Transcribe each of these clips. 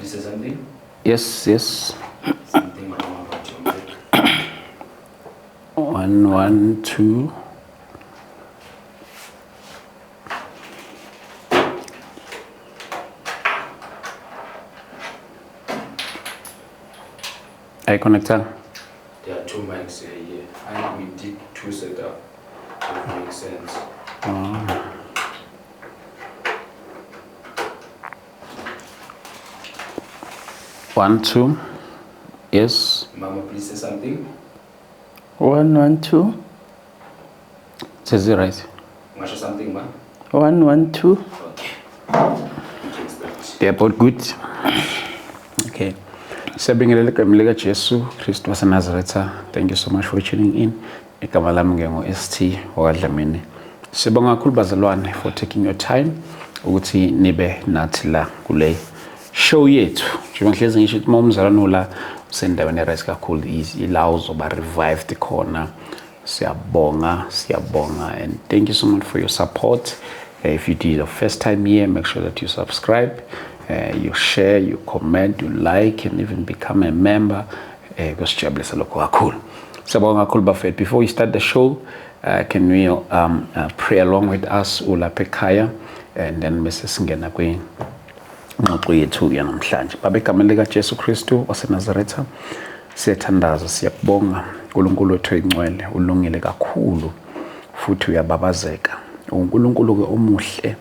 Please say something. Yes, yes. Something wrong about your mic. 1 1 2. I connector. There are two mics here. And we did two setup. It makes sense. 1 2. Yes. Mama, please say something. 1 1 2. Says it right. Masha something, ma. 1 1 2. Okay. We can start. They are both good. Okay. Siyabingelela egameni lika Jesu Kristu waseNazaretha. Thank you so much for tuning in. Igama lami ngingu ST wakwaDlamini. Sibonga kakhulu bazalwane for taking your time ukuthi nibe nathi la kule show yethu. Njengoba ngihlezi ngisho ukuthi uma umzalwane ula usendaweni e-right kakhulu, ila uzoba revived khona. Siyabonga, siyabonga, and thank you so much for your support. If you did your first time here, make sure that you subscribe, you share, you comment, you like, and even become a member. Kusijabulisa lokho kakhulu. Siyabonga kakhulu bafethu. Before we start the show, can we pray along with us ulapha ekhaya, and then bese singena kwingxoxo yethu yanamhlanje. Baba, egameni lika Jesu Kristu waseNazaretha, siyathandaza, siyakubonga uNkulunkulu wethu oyingcwele, ulungile kakhulu futhi uyababazeka. uNkulunkulu ke omuhle,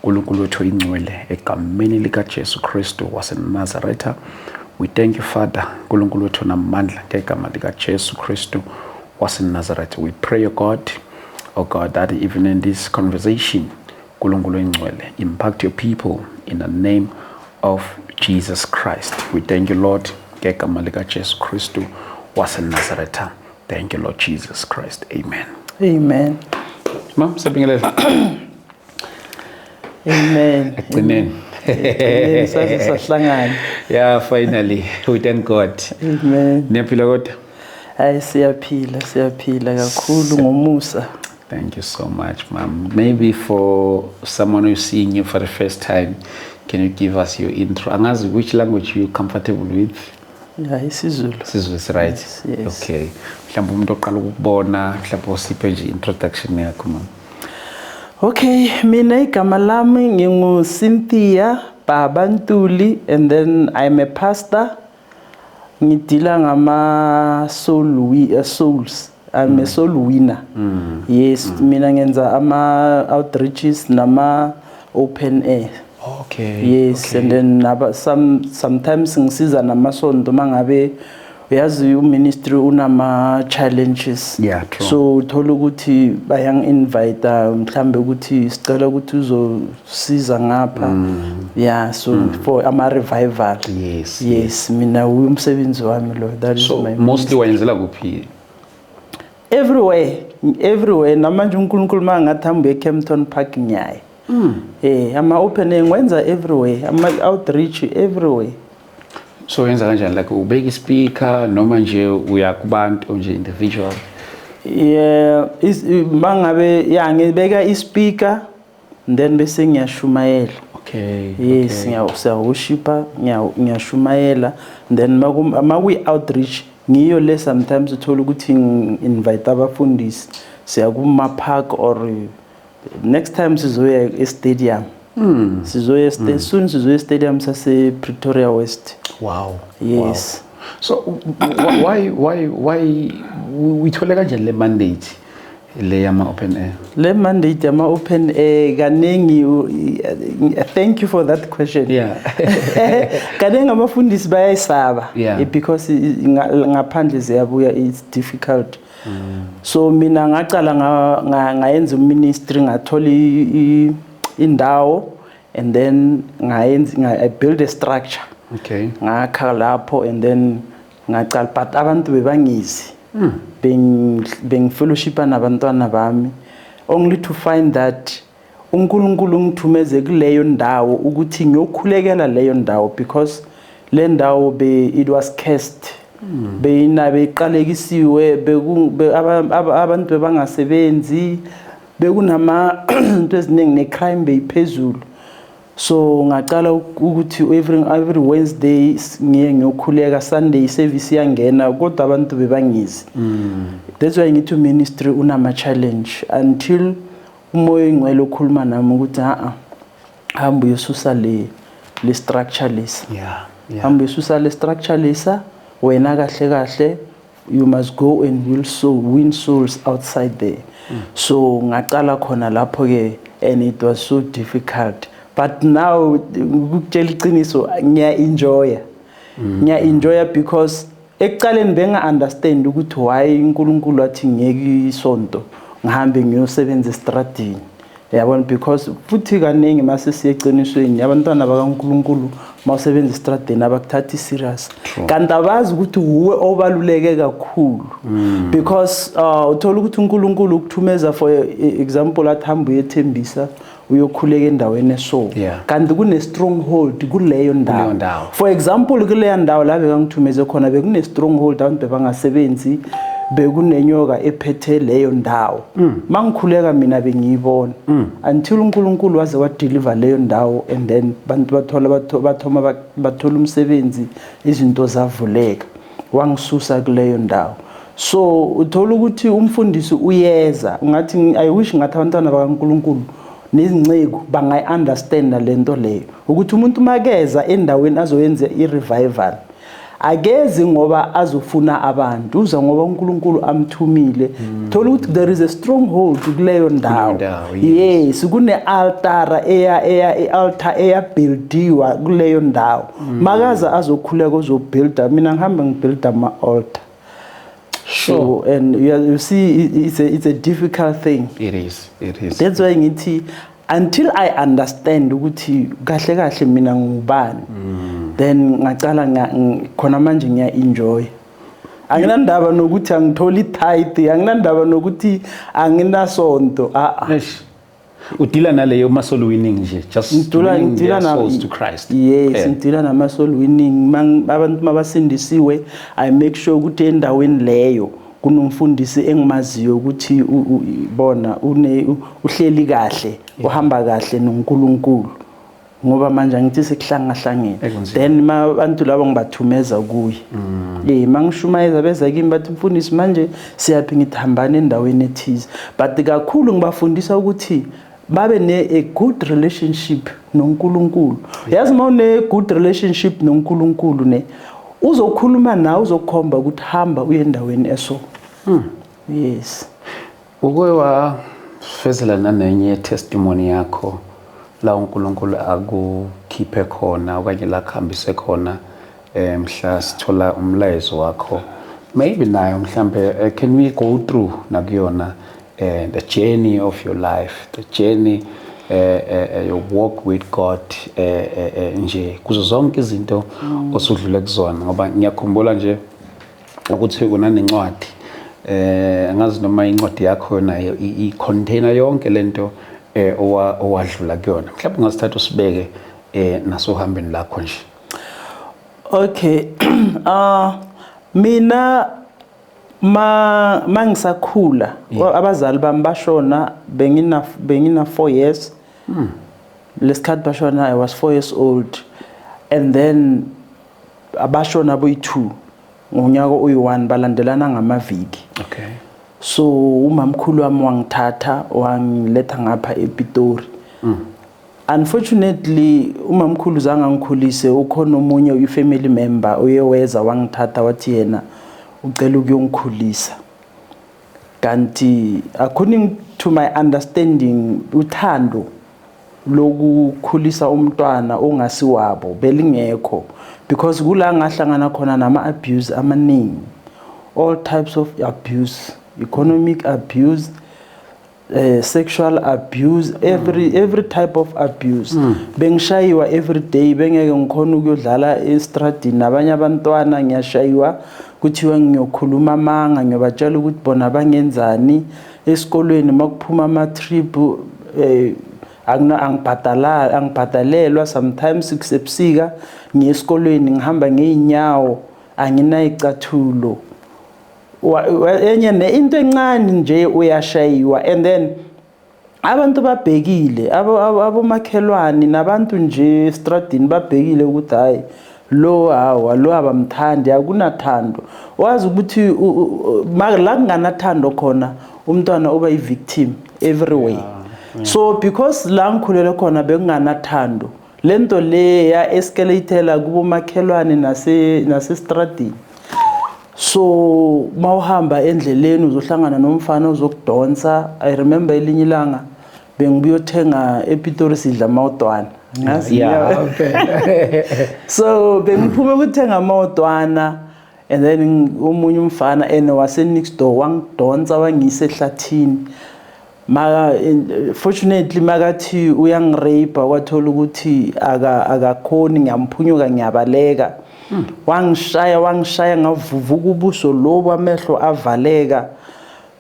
uNkulunkulu wethu oyingcwele, egameni lika Jesu Kristu waseNazaretha. We thank you, Father, uNkulunkulu wethu namandla, ngegama lika Jesu Kristu waseNazaretha. We pray, God, oh God, that even in this conversation, uNkulunkulu oyingcwele, impact your people in the name of Jesus Christ. We thank you, Lord, ngegama lika Jesu Kristu waseNazaretha. Thank you, Lord Jesus Christ. Amen. Amen. Mam, siyabingelela. Amen. Ekugcineni. Ekugcineni saze sahlangana. Yeah, finally. We thank God. Amen. Niyaphila kodwa? Hayi, siyaphila, siyaphila kakhulu ngomusa. Thank you so much, ma'am. Maybe for someone who's seeing you for the first time, can you give us your intro? Angazi which language you comfortable with? Yeah, isiZulu. isiZulu is right. Yes. Okay. Mhlawumbe umuntu oqala ukubona, mhlawumbe usiphe nje introduction yakho, ma'am. Okay, mina igama lami ngingu Cynthia Baba Ntuli, and then I'm a pastor. Ngidila ngama souls. I'm a soul winner. Yes, mina ngenza ama outreaches nama open air. Yes, and then naba, sometimes ngisiza namasonto mangabe uyazi uministry unama challenges. Yeah, true. So uthola ukuthi bayang invite mhlambe ukuthi sicela ukuthi uzosiza ngapha. Yeah, so for ama revival. Yes, mina umsebenzi wami lo. That is So my mostly wayenzela kuphi? Everywhere, everywhere. Namanje uNkulunkulu mangathi eKempton Park ngiyaye. Ama open air ngwenza everywhere, ama outreach everywhere. So wenza kanjani, like ubeka ispeaker noma nje uya kubantu nje individual? Yeah, mangabe ya ngibeka ispeaker then bese ngiyashumayela. Yes, ngiyawurshipa, ngiyashumayela, then makuyi outreach ngiyo le sometimes uthola ukuthi invite abafundisi siya kuma park or next time sizoya e stadium. Sizoya soon sizoya stadium sase Pretoria West. Wow. Yes. Wow. So why uyithole kanjani le mandate le yama open air? Le mandate yama open air kaningi, thank you for that question. Kaningi abafundisi bayayisaba. Because ngaphandle ziyabuya, it's difficult. So mina ngaqala ngayenza ministry, ngathola indawo, and then I build a structure. Ngakha lapho and then ngaqala, but abantu bebangizi. Bengifellowshipa nabantwana bami, only to find that uNkulunkulu ungithumeze kuleyo ndawo ukuthi ngiyokhulekela leyo ndawo, because le ndawo it was cursed. Beyiqalekisiwe, abantu bebangasebenzi, bekunama into eziningi, ne-crime beyiphezulu. So ngaqala ukuthi every Wednesday ngiye ngiyokhuleka, Sunday service iyangena, kodwa abantu bebangizi. That's why ngithi ministry unama challenge until uMoya oyiNgcwele ukhuluma nami ukuthi ha, hamba uyosusa le structure lesa. Hamba uyosusa le structure lesa wena. Kahle kahle, you must go and will so win souls outside there. So ngaqala khona lapho ke, and it was so difficult, but now, ukutshela iqiniso, ngiya enjoya, ngiya enjoya, because ekuqaleni benga understand ukuthi why uNkulunkulu wathi ngiyeke isonto, ngihambe ngiyosebenza estradini, yabona, because futhi kaningi mase siye eqinisweni, abantwana bakaNkulunkulu, mawusebenza estradini abakuthathi serious, kanti abazi ukuthi wuwe obaluleke kakhulu, because uthola ukuthi uNkulunkulu ukuthumeza, for example, athi hamba uyethembisa, uyokhuleka endaweni eso, kanti kune stronghold kuleyo ndawo. Kuleyo ndawo. For example, kuleya ndawo la bekangithumeze khona bekune stronghold, abantu bebangasebenzi, bekunenyoka ephethe leyo ndawo. Mangikhuleka mina bengiyibona until uNkulunkulu waze wadeliver leyo ndawo, and then bantu bathola bathoma bathola umsebenzi, izinto zavuleka, wangisusa kuleyo ndawo. So uthola ukuthi umfundisi uyeza, ungathi, I wish ngathi abantwana bakaNkulunkulu nezinceku bangayi-understanda lento leyo, ukuthi umuntu makeza endaweni azoyenza i-revival, akezi ngoba azofuna abantu, uza ngoba uNkulunkulu amthumile. Thola ukuthi there is a stronghold kuleyo ndawo. Ndawo. Yes, kune altara eya i-altar eyabuildiwa kuleyo ndawo. Makaza azokhuleka, ozobuilda. Mina ngihamba ngibuilda ama-altar. So and you see, it's a difficult thing. It is, it is. That's why ngithi until I understand ukuthi kahle kahle mina ngubani, then ngacala khona manje ngiya enjoy. Anginandaba nokuthi angitholi tithe, anginandaba nokuthi anginasonto, a a. Eish. Udila naleyo ma soul winning nje, just Ngidula winning ngidila their na souls to Christ. Yes. Ngidila nama soul winning. Abantu mabasindisiwe, I make sure ukuthi endaweni leyo kunomfundisi engimaziyo ukuthi bona une uhleli kahle, uhamba kahle noNkulunkulu, ngoba manje angithi sekuhlangahlangene. Ekunzima. Then ma abantu labo ngibathumeza kuye. Mangishumayeza beza kimi, bathi, "Mfundisi, manje siyaphi?" Ngithi, "Hambani endaweni ethize." But kakhulu ngibafundisa ukuthi babe ne a good relationship noNkulunkulu. Yazi, uma une good relationship noNkulunkulu ne, uzokhuluma nawe, uzokukhomba ukuthi hamba uye endaweni eso. Yes. Uke wafezela nanenye testimony yakho la uNkulunkulu akukhiphe khona okanye la kuhambise khona, mhla sithola umlayezo wakho, maybe nayo mhlambe, can we go through nakuyona, the journey of your life, the journey, your walk with God, nje kuzo zonke izinto osudlule kuzona? Ngoba ngiyakhumbula nje ukuthi unanencwadi, angazi noma incwadi yakho nayo i-container yonke lento owadlula kuyona. Mhlawumbe ungasithatha usibeke nasohambeni lakho nje. Okay. Mina ma mangisakhula, abazali bami bashona bengina 4 years. Lesikhathi bashona I was 4 years old, and then abashona boyi2 ngonyaka oyi1, balandelana ngamaviki. So umamkhulu wami wangithatha, wangiletha ngapha ePitori. Unfortunately, umamkhulu zange angikhulise. Ukhona omunye i-family member uye weza wangithatha, wathi yena ucela ukuyongikhulisa, kanti according to my understanding, uthando lokukhulisa umntwana ongasiwabo belingekho, because kula ngahlangana khona nama abuse amaningi, all types of abuse, economic abuse, sexual abuse, every type of abuse. Bengishayiwa every day, bengeke ngikhona ukuyodlala estradini nabanye abantwana, ngiyashayiwa, kuthiwa ngiyokhuluma amanga, ngiyobatshela ukuthi bona bangenzani esikolweni. Makuphuma ama-trip, angibhadala, angibhadalelwa. Sometimes kusebusika, ngiye esikolweni ngihamba ngey'nyawo, anginayicathulo. Enye into encane nje uyashayiwa, and then Abantu babhekile, abomakhelwane nabantu nje estradini babhekile ukuthi hayi, lo, hawa lo, abamthandi, akunathando. Wazi ukuthi la kunganathando khona, umntwana uba i-victim everywhere. So because la ngikhulele khona bekunganathando, lento le ya escalatela kubomakhelwane nasestradini. So mawuhamba endleleni uzohlangana nomfana ozokudonsa. I remember elinye ilanga bengibuyothenga ePitori, sidla amawudwana, ngazi. So bengiphume ukuthenga amawudwana and then omunye umfana and wase next door wangidonsa, wangisa ehlathini. Maka fortunately makathi uyangirape, kwathola ukuthi akakhoni, ngiyamphunyuka, ngiyabaleka. Wangishaya, wangishaya, ngavuvuka ubuso lobo, amehlo avaleka.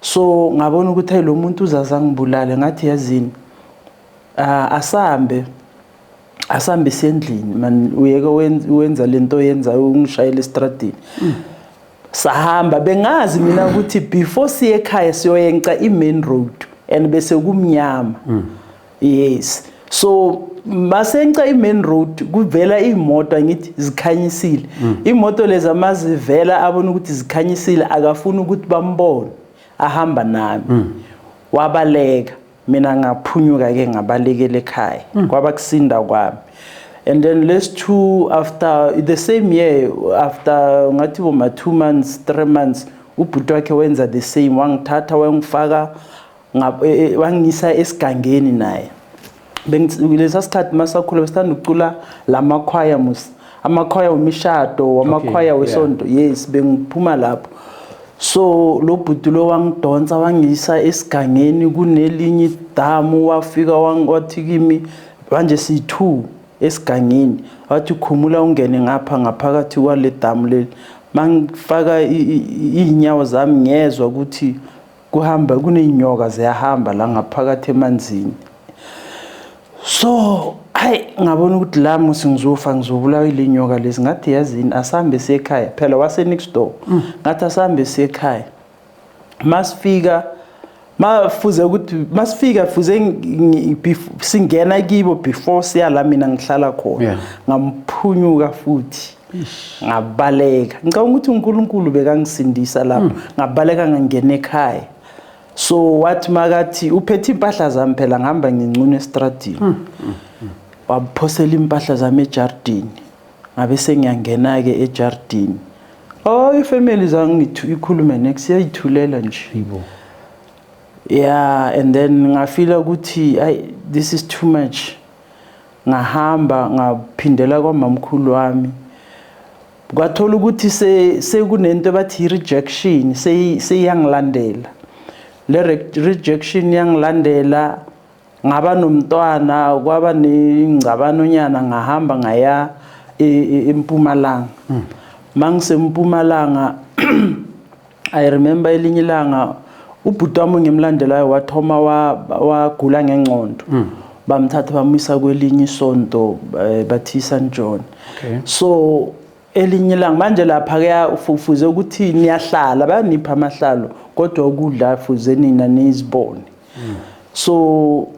So ngabona ukuthi hey, lo muntu uzaza ngibulale. Ngathi, "Yazini, asambe, asambe sendlini man, uyeke wenza lento oyenzayo, ungishayela estradini." Sahamba, bengazi mina ukuthi before siye ekhaya siyoyenca i-main road and bese kumnyama. Yes, so masenca i-main road kuvela iy'moto, angithi zikhanyisile imoto lezi. Amazivela abona ukuthi zikhanyisile, akafuni ukuthi bambone ahamba nami, wabaleka. Mina ngaphunyuka-ke, ngabalekela ekhaya, kwaba kusinda kwami. And then let's two, after the same year, after ngathi boma 2 months, 3 months, ubhuti wakhe wenza the same, wangithatha, wangifaka, wangisa esigangeni naye. Lesa sikhathi masakhula besithanda ukucula lamakhwaya mus, amakhwaya wemishado, wamakhwaya wesonto. Yes, bengiphuma lapho. So lo bhuti lo wangidonsa, wangisa esigangeni, kunelinye idamu. Wafika wathi kimi, manje siyi-two esigangeni, wathi, "Khumula, ungene ngapha ngaphakathi kwale damu leli." Mangifaka iy'nyawo zami, ngezwa ukuthi kuhamba kuney'nyoka ziyahamba la ngaphakathi emanzini. So hayi, ngabona ukuthi la musi ngizofa, ngizobulawa ile nyoka lezi. Ngathi, "Yazini, asambe siye ekhaya." Phela wase next door. Ngathi, "Asambe siye ekhaya." Masifika, mafuze ukuthi masifika fuze singena kibo before siya la mina ngihlala khona. Ngamphunyuka futhi, ngabaleka. Ngicabanga ukuthi uNkulunkulu bekangisindisa lapho. Ngabaleka, ngangena ekhaya. So wathi makathi uphethe impahla zami, phela ngihamba ngincune estradini, waphosela impahla zami ejardini. Ngabe sengiyangena-ke ejardini. Oh, ifamily zange ikhulume next, iyayithulela nje. Yibo. Yeah, and then ngafila ukuthi ay, this is too much. Ngahamba ngaphindela kwamamkhulu wami. Kwathola ukuthi sekunento bathi i-rejection seyangilandela. Le rejection yangilandela, ngaba nomntwana, kwaba nengcabano nyana, ngahamba ngaya eMpumalanga. Mangisempumalanga, I remember elinye ilanga ubhuti wami ngimlandelayo wathoma wagula ngengqondo, bamthatha bamisa kwelinye isonto, bathi St John. So elinye ilanga manje lapha ke ufuze ukuthi niyahlala, bayanipha amahlalo, kodwa ukudla fuze nina nizibone. So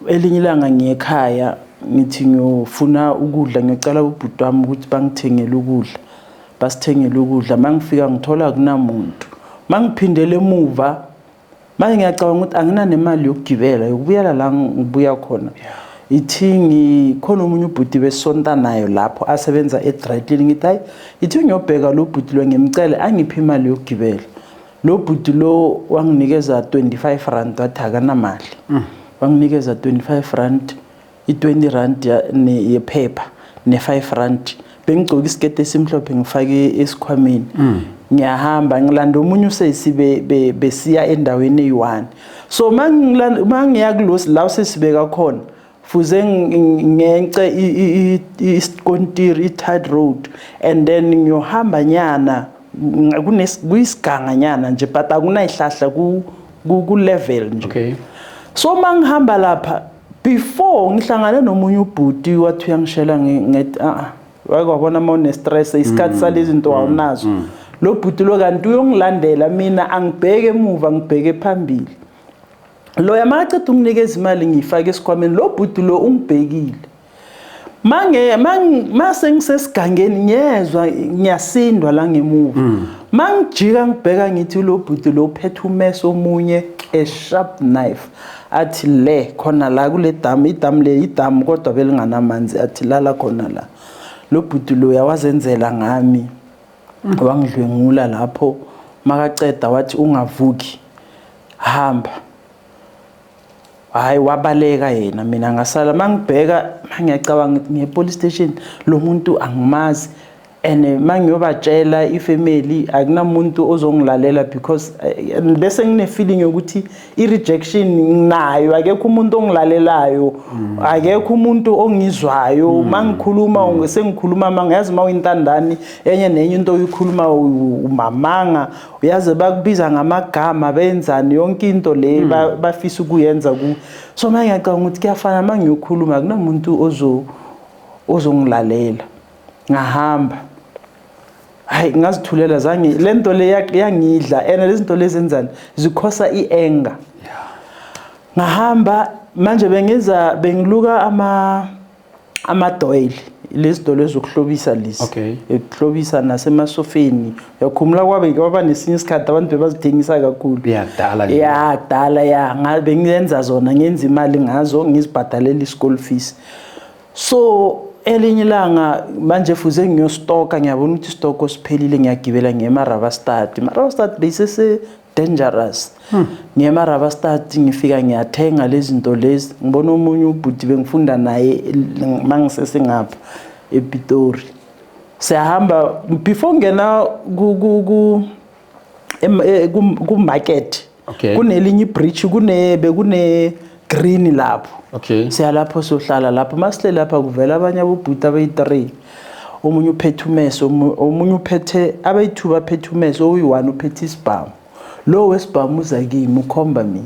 elinye ilanga ngiye ekhaya, ngithi ngiyofuna ukudla, ngiyocela ubhuti wami ukuthi bangithengele ukudla. Basithengele ukudla. Mangifika ngithola akunamuntu. Mangiphindele emuva manje, ngiyacabanga ukuthi anginanemali yokugibela yokubuyela la ngibuya khona. Ithi ngikhona omunye ubhuti besonta nayo lapho asebenza e-dry cleaning. Ngithi, "Hayi, ithi ngiyobheka lo bhuti lo, ngimcele angiphe imali yokugibela." Lo bhuti lo wanginikeza 25 rand, wathi akanamali. Wanginikeza 25 rand, i-20 rand yephepha ne-5 rand. Bengigcoka isikete esimhlophe, ngifake esikhwameni, ngiyahamba, ngilanda omunye usesi, besiya endaweni eyi-one. So mangiya kulo la usesibeka khona, fuze ngence isikontiri, i-tight road, and then ngiyohamba nyana kuyisiganga nyana nje, but akunayihlahla, ku-level nje. So mangihamba lapha, before ngihlangane nomunye ubhuti, wathi uyangishela, ngithi, "Ah, wake wabona uma une-stress, isikhathi salezi zinto awunazo." Lo bhuti lo kanti uyongilandela, mina angibheke emuva, ngibheke phambili. Loya makaceda unginikeza imali, ngiyifake esikhwameni. Lo bhuti lo ungibhekile. Mange mase ngisesigangeni, ngiyezwa ngiyasindwa la ngemuva. Mangijika ngibheka, ngithi lo bhuti lo uphethe umese omunye, a sharp knife. Athi le khona la kule damu, idamu le, idamu kodwa belinganamanzi, athi lala khona la. Lo bhuti lo yawazenzela ngami, wangidlwengula lapho. Makaceda wathi, "Ungavuki, hamba." Hayi, wabaleka yena, mina ngasala. Mangibheka, mangiyacabanga ngithi ngiye police station, lo muntu angimazi and mangiyobatshela ifamily akunamuntu ozongilalela because bese ngine feeling yokuthi i-rejection nginayo, akekho umuntu ongilalelayo, akekho umuntu ongizwayo mangikhuluma. Sengikhuluma mangiyazi mawuyintandane, enye nenye into oyikhuluma umamanga, uyaze bakubiza ngamagama, benzani, yonke into le bafisa ukuyenza ku. So manje ngiyacabanga ukuthi kuyafana mangiyokhuluma, akunamuntu ozo ozongilalela. Ngahamba, hayi, ngazithulela. Zange le nto le yangidla and lezi zinto lezi enzani, zikhosa i-anger. Ngahamba manje, bengiza bengiluka ama-doily, lezi zinto lezi zokuhlobisa lezi, ukuhlobisa nasemasofeni. Uyakhumula, kwabe kwaba nesinye isikhathi abantu bebazithengisa kakhulu. Ya, kudala nje. Ya, kudala, ya. Bengiyenza zona, ngenza imali ngazo, ngizibhadalela i-school fees. So elinye ilanga manje fuze ngiyostoka, ngiyabona ukuthi isitoko siphelile. Ngiyagibela, ngiye eMarabastad. IMarabastad beyisese dangerous. Ngiye eMarabastad, ngifika ngiyathenga lezi zinto lezi. Ngibona omunye ubhuti bengifunda naye mangisesengapha ePitori. Siyahamba, before ngena ku market kunelinye ibridge, kune bekune green lapho. Siya lapho, sohlala lapho. Masihle lapha, kuvela abanye abobhuti abayi-3. Omunye uphethe umese, omunye uphethe, abayi-2 baphethe umese, oyi-1 uphethe isibhamu. Lo wesibhamu uza kimi, ukhomba mina,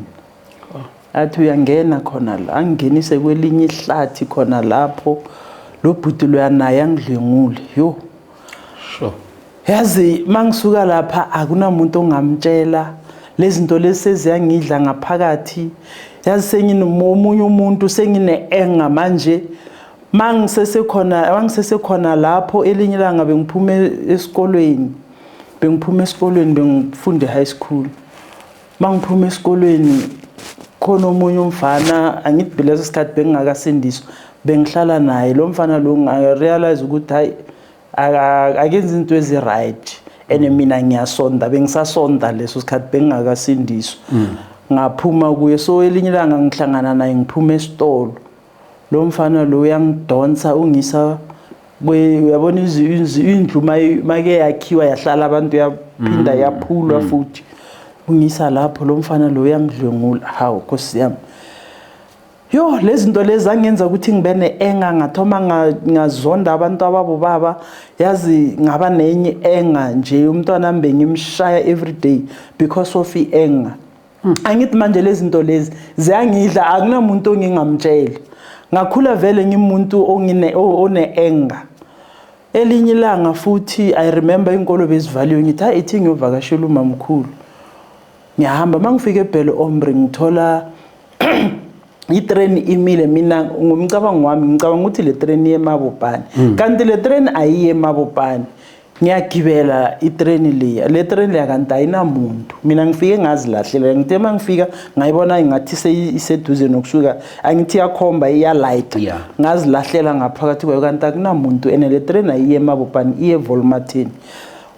athi uyangena khona la. Angingenise kwelinye ihlathi khona lapho. Lo bhuti loya naye angidlwengule, yo. Yazi mangisuka lapha, akunamuntu ongamtshela. Lezi zinto lezi seziyangidla ngaphakathi. Yazi senginomunye umuntu, sengine-anger manje. Mangisesekhona lapho, elinye ilanga bengiphume esikolweni, bengifunda e-high school. Mangiphuma esikolweni, khona omunye umfana, angithi leso sikhathi bengingakasindiswa, bengihlala naye lo mfana lo. Ngarealize ukuthi hayi, akenzi into ezi-right and mina ngiyasonda, bengisasonda leso sikhathi, bengingakasindiswa. Ngaphuma kuye. So elinye ilanga ngihlangana naye ngiphuma esitolo. Lo mfana lo uyangidonsa, ungisa uyabona indlu make yakhiwa yahlala abantu, yaphinda yaphulwa futhi. Ungisa lapho lo mfana lo, uyangidlwengula. Hawu, Nkosi yami, yo, lezi zinto lezi angenza ukuthi ngibe ne-anger. Ngathoma ngazonda abantu ababo baba. Yazi ngaba nenye anger nje, umntwana wami bengimshaya every day because of i-anger. Angithi manje lezi zinto lezi ziyangidla, akunamuntu ongingamtshela. Ngakhula vele ngimuntu one-anger. Elinye ilanga futhi, I remember inkolo bezivaliwe, ngithi hayi, ithi ngiyovakashela umamkhulu. Ngiyahamba, uma ngifika eBelle Ombre, ngithola itrain imile. Mina ngomcabango wami ngicabanga ukuthi le train iye eMabopane, kanti le train ayiye eMabopane. Ngiyagibela itrain leya, le train leya kanti ayinamuntu. Mina ngifike ngazilahlela. Ngithe uma ngifika ngayibona ngathi iseduze nokusuka, angithi iyakhomba, iyalayita. Ngazilahlela ngaphakathi kwayo, kanti akunamuntu and le train ayiye eMabopane, iye eVolmaten.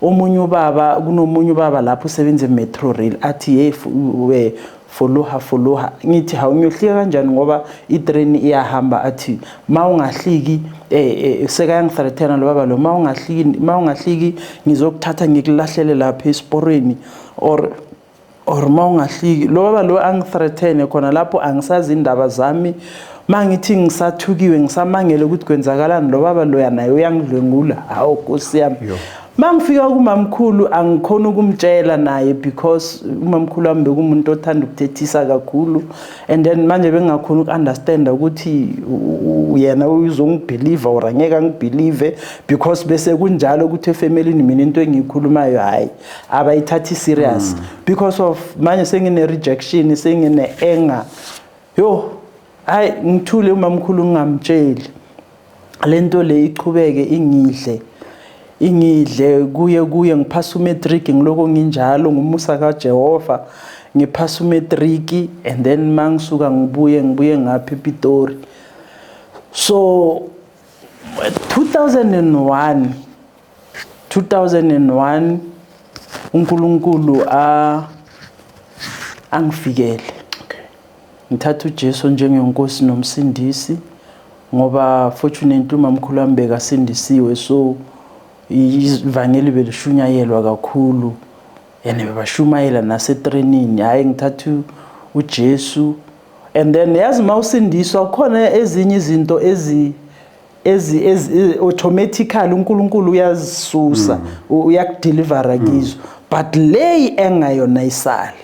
Omunye ubaba, kunomunye ubaba lapho usebenza e-Metro Rail, athi, "Hey, we foloha, foloha." Ngithi, "Hawu, ngiyohlika kanjani ngoba itrain iyahamba?" Athi, "Ma ungahliki," sekayangithreatena lo baba lo, "ma ungahliki, ma ungahliki ngizokuthatha ngikulahlele lapha esiporweni or ma ungahliki." Lo baba lo angithreatene khona lapho. Angisazi indaba zami. Mangithi ngisathukiwe, ngisamangele ukuthi kwenzakalani, lo baba loya naye uyangidlwengula. Hawu, Nkosi yami. Mangifika kumamkhulu, angikhona ukumtshela naye because umamkhulu wami bekumuntu othanda ukuthethisa kakhulu, and then manje bengingakhona uku-understanda ukuthi yena uzongibelieve or angeke angibelieve, because bese kunjalo ukuthi efemelini mina into engiyikhulumayo, hhayi, abayithathi serious because of manje sengine-rejection, sengine-anger. Yo, hayi, ngithule umamkhulu, ngingamtsheli lento le, ichubeke ingidle, ingidle kuye kuye. Ngiphasa umatric, ngiloko nginjalo, ngumusa kaJehova ngiphasa umatric, and then mangisuka ngibuye ngapha ePitori. So 2001, 2001 uNkulunkulu a angifikele. Ngithatha uJesu njengenkosi nomsindisi, ngoba fortunately umamkhulu wami bekasindisiwe, so ivangeli belishunyayelwa kakhulu and bebashumayela nasetrenini. Hayi, ngithatha uJesu, and then yazi mawusindiswa khona ezinye izinto ezi automatically uNkulunkulu uyazisusa, uyakudelivera kizo, but le engayona isale.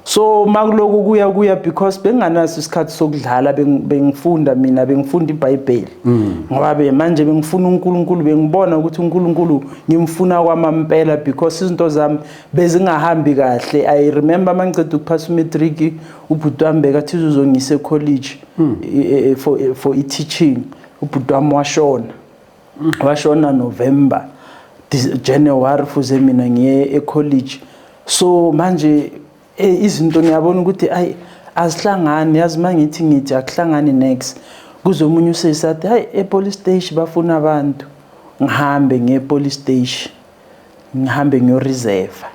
So makuloku kuya kuya, because benganaso isikhathi sokudlala, bengifunda mina, bengifunda iBhayibheli, ngoba be manje bengifuna uNkulunkulu, bengibona ukuthi uNkulunkulu ngimfuna kwamampela, because izinto zami bezingahambi kahle. I remember mangiceda ukuphasa umatric, ubhuti wami bekathi uzongisa ecollege for i-teaching. Ubhuti wami washona November, January fuze mina ngiye ecollege. So manje izinto ngiyabona ukuthi ayi, azihlangani. Yazi mangithi ngithi akuhlangani next, kuze omunye usesathi, hayi, e-police station bafuna abantu. Ngihambe ngiye e-police station, ngihambe ngiyo-reserve.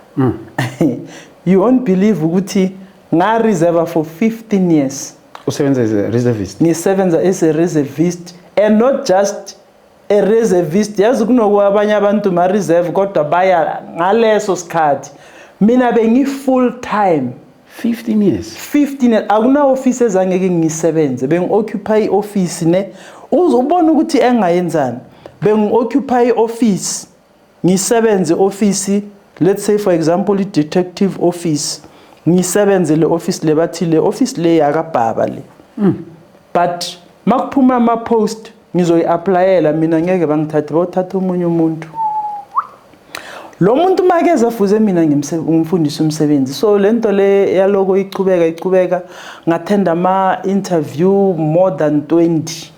You won't believe ukuthi nga-reserve for 15 years. Usebenza as a reservist? Ngisebenza as a reservist, and not just a reservist. Yazi kunokuba abanye abantu ma-reserve kodwa baya ngaleso sikhathi, mina bengi-full time. 15 years? 15 years. Akuna office ezangeke ngisebenze, bengi-occupy i-office ne uzobona ukuthi engayenzani. Bengi-occupy i-office, ngisebenze office, let's say for example i-detective office, ngisebenze le office le, bathi le office le yakabhaba le, but makuphuma ama-post ngizoyi-applyela mina, ngeke bangithathe, bawuthatha omunye umuntu. Lo muntu makeza fuze mina ngimfundise umsebenzi. So lento le yaloko ichubeka, ichubeka, ngattenda ama-interview more than 20,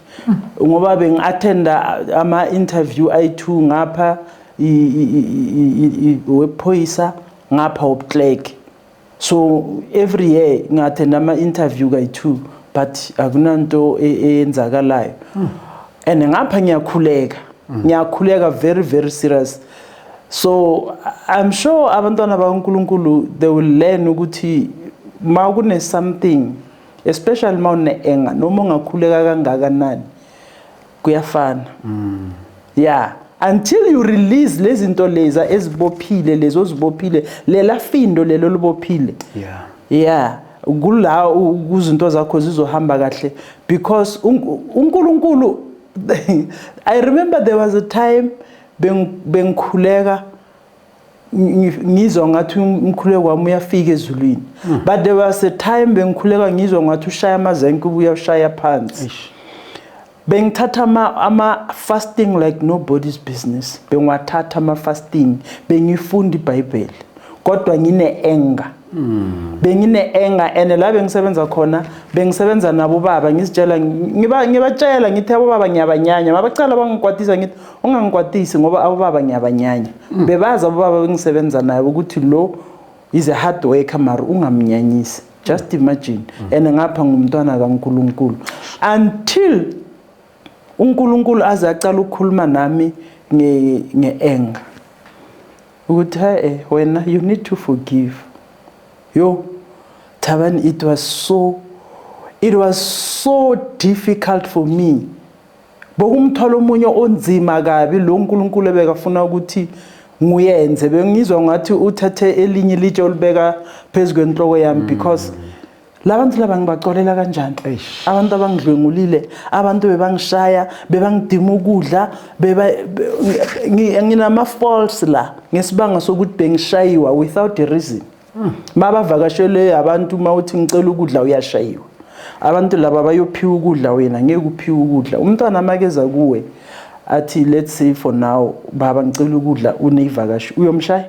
ngoba bengi-attenda ama-interview ayi-2 ngapha wephoyisa, ngapha wobuklerk. So every year ngi-attenda ama-interview kayi-2, but akunanto eyenzakalayo. And ngapha ngiyakhuleka, ngiyakhuleka very very serious. So I'm sure abantwana bakaNkulunkulu, they will learn ukuthi ma kune something, especially ma une-anger, noma ungakhuleka kangakanani kuyafana, yeah, until you release lezi zinto leza ezibophile, lezo ozibophile, lela findo lelo libophile. Yeah, kula kuzinto zakho zizohamba kahle, because uNkulunkulu, I remember there was a time bengikhuleka, ngizwa ngathi umkhuleko wami uyafika ezulwini, but there was a time bengikhuleka ngizwa ngathi ushaya amazenke, ubuya ushaya phansi. Bengithatha ama fasting like nobody's business, bengiwathatha ama fasting, bengifunda iBhayibheli, kodwa ngine anger, bengine anger. And la bengisebenza khona, bengisebenza nabo baba, ngizitshela, ngibatshela ngithi abo baba ngiyabanyanya, mabacala bangikwatisa, ngithi ungangikwatisi ngoba abo baba ngiyabanyanya. Bebazi abo baba bengisebenza nabo ukuthi lo is a hard worker, mara ungamnyanyisi. Just imagine, and ngapha ngumntwana kaNkulunkulu, until uNkulunkulu aze aqala ukukhuluma nami nge-anger, ukuthi hey wena, you need to forgive. Yo Thabani, it was so difficult for me. Bokumthwalo omunye onzima kabi lo uNkulunkulu ebekafuna ukuthi nguyenze. Bengizwa ngathi uthathe elinye ilitshe olibeka phezu kwenhloko yami, because Labantu laba ngibacolela kanjani? Eish. Abantu abangidlwengulile, abantu bebangishaya, bebangidima ukudla, beba nginama faults la ngesibanga sokuthi bengishayiwa without a reason. Mabavakashele abantu, mawuthi ngicela ukudla, uyashayiwa. Abantu laba bayophiwa ukudla, wena ngeke uphiwe ukudla. Umntwana makeza kuwe athi, let's say for now, "Baba, ngicela ukudla," uneyivakashi, uyomshaya?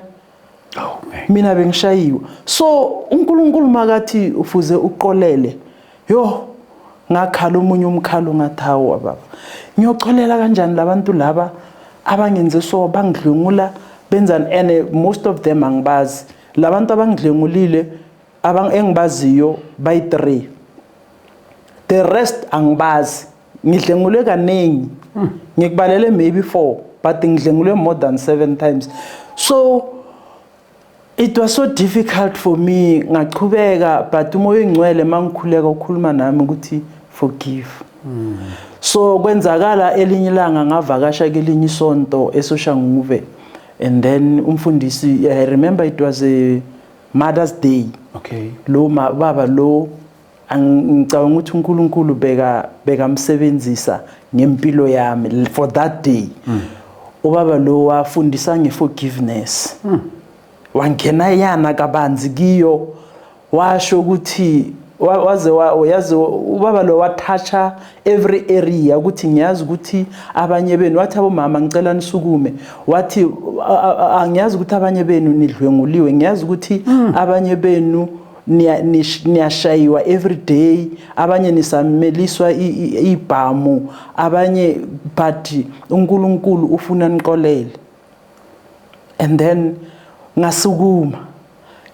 Oh man. Mina bengishayiwe. So uNkulunkulu makathi ufuze uqolele, yo, ngakhala omunye umkhalo, ngathi, "Hawu baba, ngiyocolela kanjani labantu laba abangenze so, bangidlwengula, benzani?" And most of them angibazi. Labantu abangidlwengulile, engibaziyo bayi-3, the rest angibazi. Ngidlengulwe kaningi, ngikubalele maybe 4, but ngidlengulwe more than 7 times. So it was so difficult for me. Ngachubeka, but uMoya oNgcwele mangikhuleka ukhuluma nami ukuthi forgive. So kwenzakala elinye ilanga ngavakasha kelinye isonto eSoshanguve, and then umfundisi, I remember it was a Mother's Day. Lo baba lo, ngicabanga ukuthi uNkulunkulu beka bekamsebenzisa ngempilo yami for that day. Ubaba lo wafundisa ngeforgiveness, wangena yana kabanzi kiyo, washo ukuthi waze yazi ubaba lo watoucha every area, ukuthi ngiyazi ukuthi abanye benu, wathi, "Abomama, ngicela nisukume." Wathi, "Angiyazi ukuthi abanye benu nidlwenguliwe, ngiyazi ukuthi abanye benu niyashayiwa every day, abanye nisameliswa ibhamu, abanye, but uNkulunkulu ufuna niqolele." And then ngasukuma,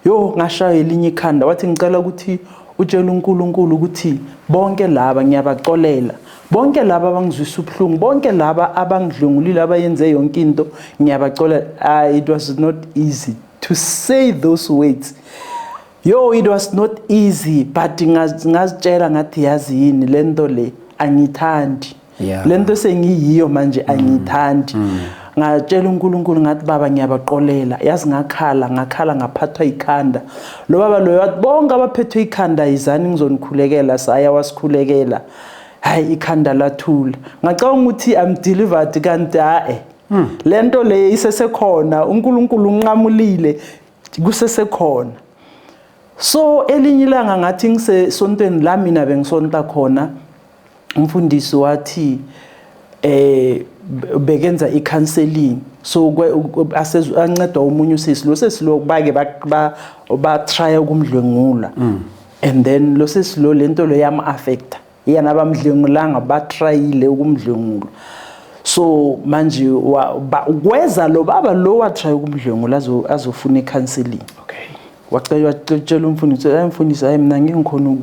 yo, ngashaya elinye ikhanda. Wathi, "Ngicela ukuthi utshele uNkulunkulu ukuthi bonke laba ngiyabaxolela, bonke laba abangizwisa ubuhlungu, bonke laba abangidlwengulile, abayenze yonke into, ngiyabaxolela." Ah, it was not easy to say those words. Yo, it was not easy, but ngazitshela ngathi, yazi yini, lento le angithandi. Lento sengiyiyo manje angiyithandi. Ngatshela uNkulunkulu ngathi, "Baba, ngiyabaqolela." Yazi ngakhala, ngakhala, ngaphathwa ikhanda. Lo baba lo wathi, "Bonke abaphethwe ikhanda, izani ngizonikhulekela." Saya, wasikhulekela, hayi, ikhanda lathula. Ngacabanga ukuthi I'm delivered, kanti hae, lento le isesekhona. uNkulunkulu unqamulile, kusesekhona. So elinye ilanga ngathi ngisesontweni la mina bengisonta khona, umfundisi wathi bekenza i-counseling, so ancedwa omunye usisi. Lo sisi lo bake ba try ukumdlwengula, and then lo sisi lo, lento lo yam affecta yena. Abamdlwengulanga, batryile ukumdlwengula. So manje kweza lo baba lo watry ukumdlwengula azofuna i-counseling. Wacela, watshela umfundisi, "Hayi mfundisi, hayi, mina ngeke ngikhona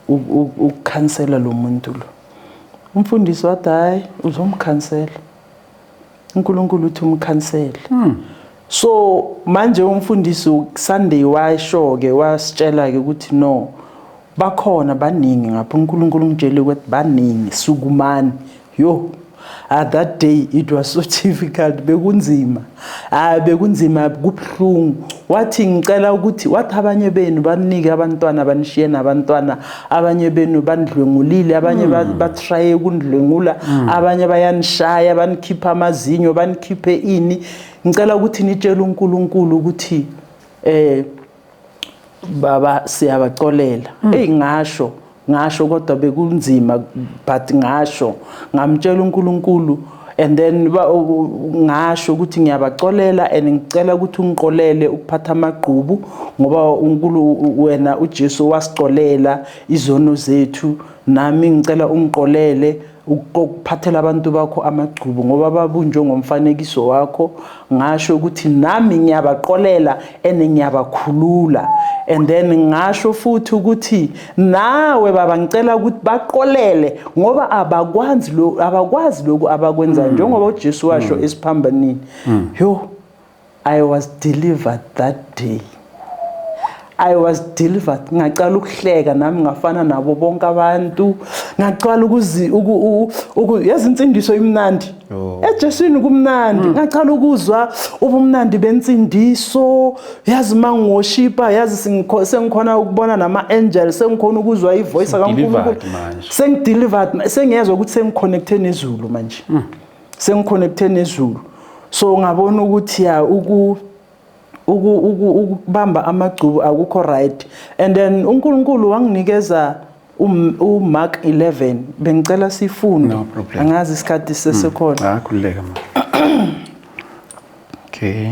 ukukhansela lo muntu lo." Umfundisi wathi, "Hayi, uzomkhansela, uNkulunkulu uthi umkhansele." So manje umfundisi Sunday washo ke, wasitshela ke ukuthi no, bakhona baningi ngapha, uNkulunkulu ngitshele ukuthi baningi, sukumani. Yo, at that day it was so difficult, bekunzima, ah, bekunzima, kubhlungu. Wathi, ngicela ukuthi, wathi, abanye benu banike abantwana, banishiye nabantwana, abanye benu bandlwengulile, abanye batraye ukundlwengula, abanye bayanishaya, banikhipha amazinyo, banikhiphe ini. Ngicela ukuthi nitshele uNkulunkulu ukuthi baba, siyabacolela." Hey, ngasho, ngasho, kodwa bekunzima, but ngasho, ngamtshela uNkulunkulu, and then ngasho ukuthi ngiyabacolela and ngicela ukuthi ungiqolele ukuphatha amagqubu, ngoba uNkulu wena uJesu wasicolela izono zethu, nami ngicela ungiqolele ukuphathela abantu bakho amagcubu, ngoba babunjwe ngomfanekiso wakho. Ngasho ukuthi nami ngiyabaqolela and ngiyabakhulula, and then ngasho futhi ukuthi nawe baba, ngicela ukuthi baqolele, ngoba abakwazi lo, abakwazi lokhu abakwenzayo, njengoba uJesu washo esiphambanini. Yo, I was delivered that day, I was delivered. Ngaqala ukuhleka nami, ngafana nabo bonke abantu, ngaqala ukuzi yazi insindiso imnandi. Oh. eJeswini kumnandi. Ngaqala ukuzwa ubumnandi bensindiso, yazi mangiwoshipa, yazi sengikhona ukubona nama angels, sengikhona ukuzwa ivoice kaNkulunkulu. Delivered manje. Sengidelivered, sengiyezwa ukuthi sengiconnecte nezulu manje. Sengiconnecte nezulu. So ngabona ukuthi ya ukubamba amagcubu akukho right. And then uNkulunkulu wanginikeza uMark 11, bengicela sifunde. No problem. Angazi isikhathi sesekhona. Ah, khululeka ma. Okay.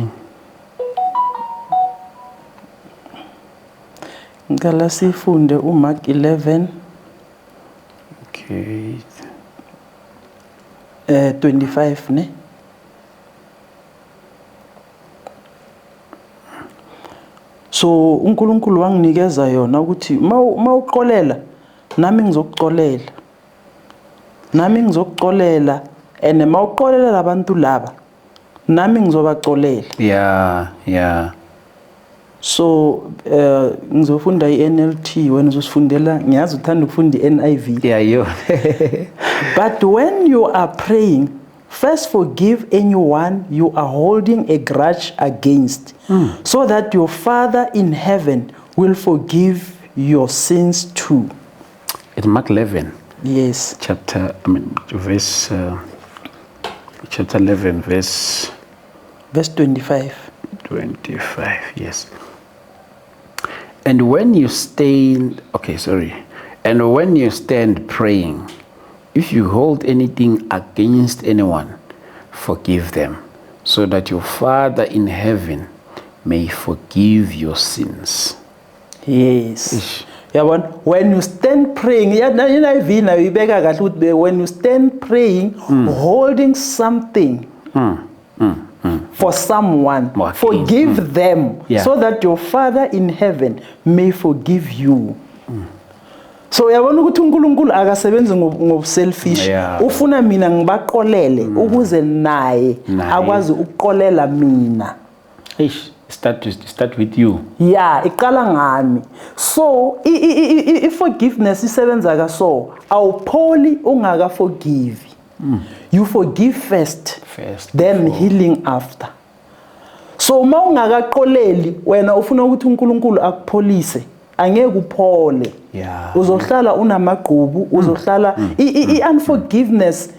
Ngicela sifunde uMark 11. Okay. 25 ne. So uNkulunkulu wanginikeza yona ukuthi mawuxolela nami ngizokuxolela. Nami ngizokuxolela, and mawuxolela labantu laba nami ngizobaxolela. Yeah. So ngizofunda iNLT, wena uzosifundela, ngiyazi uthanda ukufunda iNIV. Yeah, yo. But when you are praying, first forgive anyone you are holding a grudge against, so that your Father in heaven will forgive your sins too. It's Mark 11. Yes. Chapter, I mean, verse, chapter 11, verse... Verse 25. 25, yes. And when you stand, okay, sorry. And when you stand praying, if you hold anything against anyone, forgive them, so that your Father in heaven may forgive your sins. Yes. Ish. Yabona, when you stand praying, NIV nayo ibeka kahle ukuthi when you stand praying, holding something for someone, Okay. forgive them, so that your Father in heaven may forgive you. So uyabona ukuthi uNkulunkulu akasebenzi ngobuselfish. Ufuna mina ngibaqolele ukuze naye akwazi ukuqolela mina. Eish, start with you. Yeah, iqala ngami. So i forgiveness isebenza ka so awupholi ungaka forgive. You forgive first, then healing after. So uma ungakaqoleli wena ufuna ukuthi uNkulunkulu akupholise, angeke uphole. Uzohlala unamagqubu, uzohlala i-unforgiveness,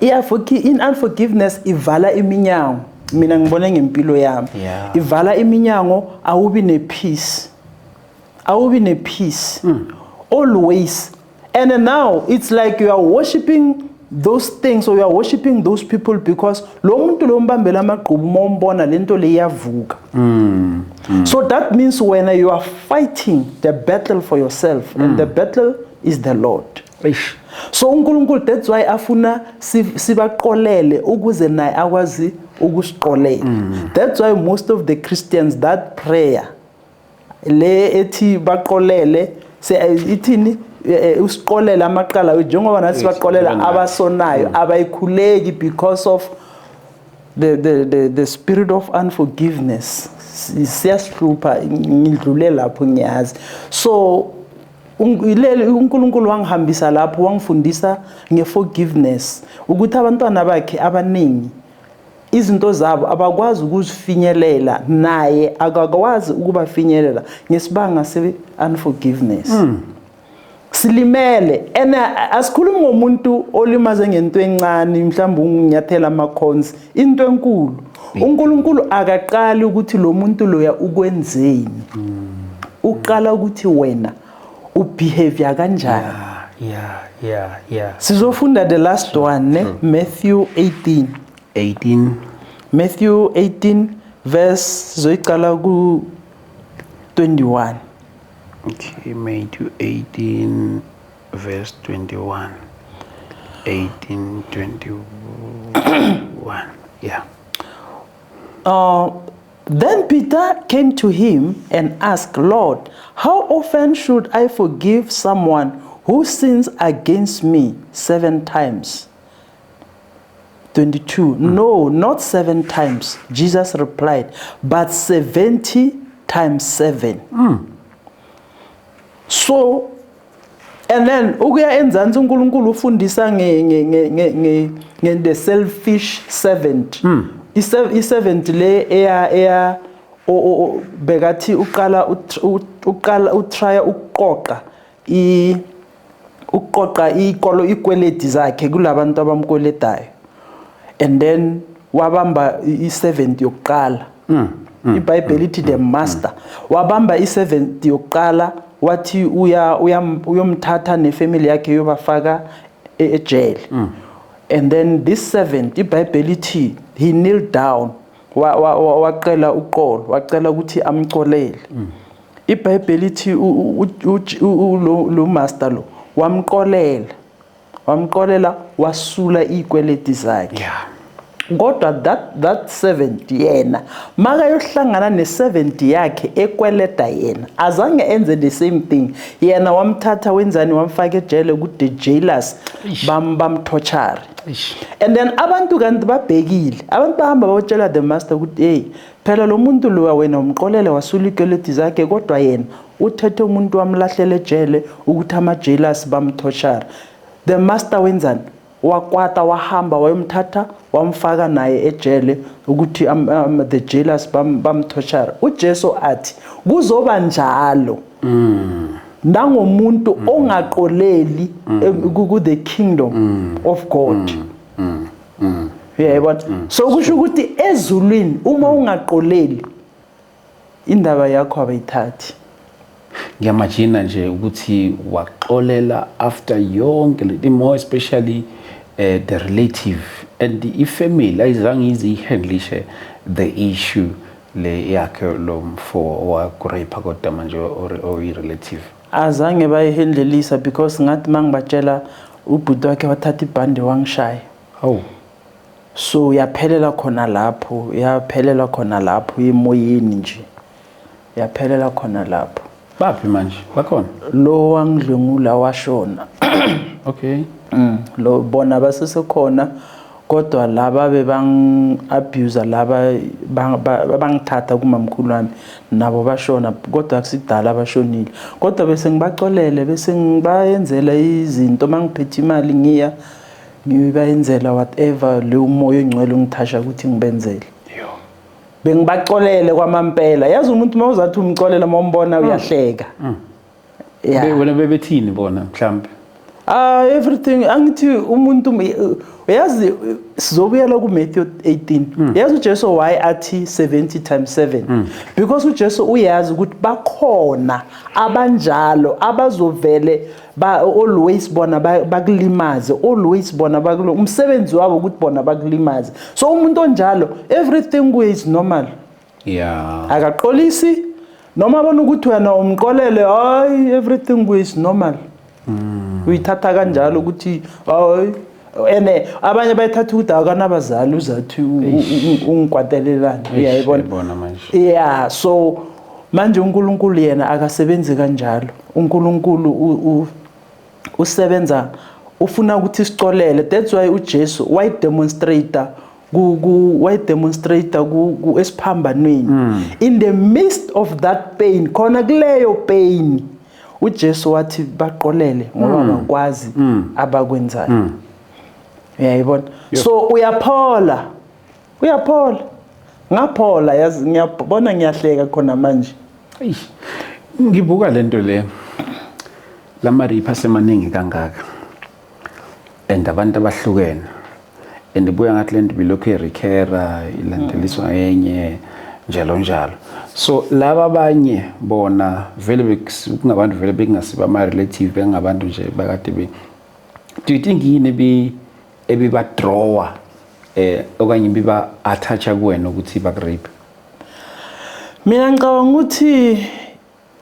i-unforgiveness ivala iminyango. Mina ngibone ngempilo yami. Ivala iminyango, awubi ne-peace. Awubi ne-peace. Always. And now it's like you are worshiping those things, or you are worshiping those people, because lo muntu lo mbambela amagqubu uma umbona lento le iyavuka. So that means when you are fighting the battle for yourself, and the battle is the Lord. Eish. So uNkulunkulu, that's why afuna sibaqolele ukuze naye akwazi ukusiqolela. That's why most of the Christians, that prayer le ethi baqolele, se ithini, usiqolela amaqala wethu njengoba nathi sibaqolela abasonayo, abayikhuleki because of the spirit of unforgiveness. Siyasihlupha, ngidlule lapho ngiyazi. So uNkulunkulu wangihambisa lapho, wangifundisa ngeforgiveness, ukuthi abantwana bakhe abaningi izinto zabo abakwazi ukuzifinyelela, naye akakwazi ukubafinyelela ngesibanga se-unforgiveness. Silimele, and asikhulumi ngomuntu olimaze ngento encane, mhlawumbe unyathela ama-cons, into enkulu. uNkulunkulu akaqali ukuthi lo muntu loya ukwenzeni, uqala ukuthi wena ubehavior kanjani. Sizofunda the last one, ne? Matthew 18. 18. Matthew 18 verse sizoyiqala ku 21. Okay, Matthew 18 verse 21. 18:21. Yeah. Then Peter came to him and asked, Lord, how often should I forgive someone who sins against me? 7 times. 22. No, not 7 times, Jesus replied, but 70 times 7. So, And then ukuya enzansi, uNkulunkulu ufundisa nge the selfish servant. I-servant le eya bekathi uqala utrya ukuqoqa ikolo ikweleti zakhe kulabantu abamkweletayo, and then wabamba i-servant yokuqala. IBhayibheli ithi the master wabamba i-servant yokuqala, wathi uya uyomthatha nefamily yakhe, yobafaka ejele. And then this servant, iBhayibheli ithi he kneeled down, wacela uxolo, wacela ukuthi amxolele. IBhayibheli ithi lo master lo wamxolela, wamxolela, wasula izikweleti zakhe. Kodwa that servant yena makayohlangana ne-servant yakhe ekweleta yena, azange enze the same thing. Yena wamthatha, wenzani? Wamfaka ejele ku-the jailers bamtorture. Eish. And then abantu kanti babhekile, abantu bahamba bayotshela the master ukuthi, "Hey, phela lo muntu lowa wena umxolele, wasula ikweleti zakhe, kodwa yena uthethe umuntu wamlahlela ejele ukuthi ama-jailers bamtorture." The master wenzani? Wakwata, wahamba wayomthatha, wamfaka naye ejele ukuthi the jailers bamtorture. UJesu athi kuzoba njalo nangomuntu ongaxoleli ku the kingdom of God, uyayibona? So kusho ukuthi ezulwini uma ungaxoleli, indaba yakho abayithathi. Ngiyamagina nje ukuthi waxolela after yonke le, more especially the relative and ifamily ayizange ize ihandlishe the issue le yakhe lo mfo owakurape, kodwa manje oyi-relative. Azange bayihandlelisa because ngathi mangibatshela, ubhuti wakhe wathatha ibhande wangishaya. Hawu! So yaphelela khona lapho, yaphelela khona lapho emoyeni nje, yaphelela khona lapho. Baphi manje? Bakhona? Lo wangidlwengula washona. Lo bona basesekhona, kodwa laba bebang abuse, laba bangithatha kumamkhulu wami, nabo bashona, kodwa akusidala bashonile. Kodwa bese ngibaxolele, bese ngibayenzela izinto, mangiphethe imali ngiya ngibayenzela whatever le umoya ongcwele ungithasha ukuthi ngibenzele. Yo. Bengibaxolele kwamampela. Yazi umuntu mawuzathi umxolela, mawumbona uyahleka, yeah. Wena bebethini bona mhlambe? Ah, everything, angithi umuntu, uyazi, sizobuyela ku Matthew 18. Yazi uJesu why athi 70 times 7? Because uJesu uyazi ukuthi bakhona abanjalo abazovele ba always bona bakulimaze, always bona bakulo umsebenzi wabo ukuthi bona bakulimaze. So umuntu onjalo, everything kuye is normal. Akaxolisi noma abona ukuthi wena umxolele. Hayi, everything kuye is normal. Uyithatha kanjalo ukuthi hayi, ene abanye bayithatha ukuthi akanabazali, uzathi ungikwatelelani, uyayibona? Uyayibona manje. Yeah, so manje uNkulunkulu yena akasebenzi kanjalo. UNkulunkulu usebenza, ufuna ukuthi sixolele. That's why uJesu wayidemonstrate ku wayidemonstrate ku esiphambanweni. In the midst of that pain, khona kuleyo pain, uJesu wathi, "Baxolele ngoba bakwazi abakwenzayo." Uyayibona? So uyaphola, uyaphola. Ngaphola, yazi, ngiyabona, ngiyahleka khona manje. Eish. Ngibuka lento le, lama rape asemaningi kangaka and abantu abahlukene, and ibuya ngathi lento bilokhu irecurra, ilandeliswa enye njalo njalo. So laba abanye bona vele kungabantu vele bekungasiba ama relative, bengabantu nje bakade be, do you think yini ebibadrawa okanye biba attacha kuwena ukuthi bakurape? Mina ngicabanga ukuthi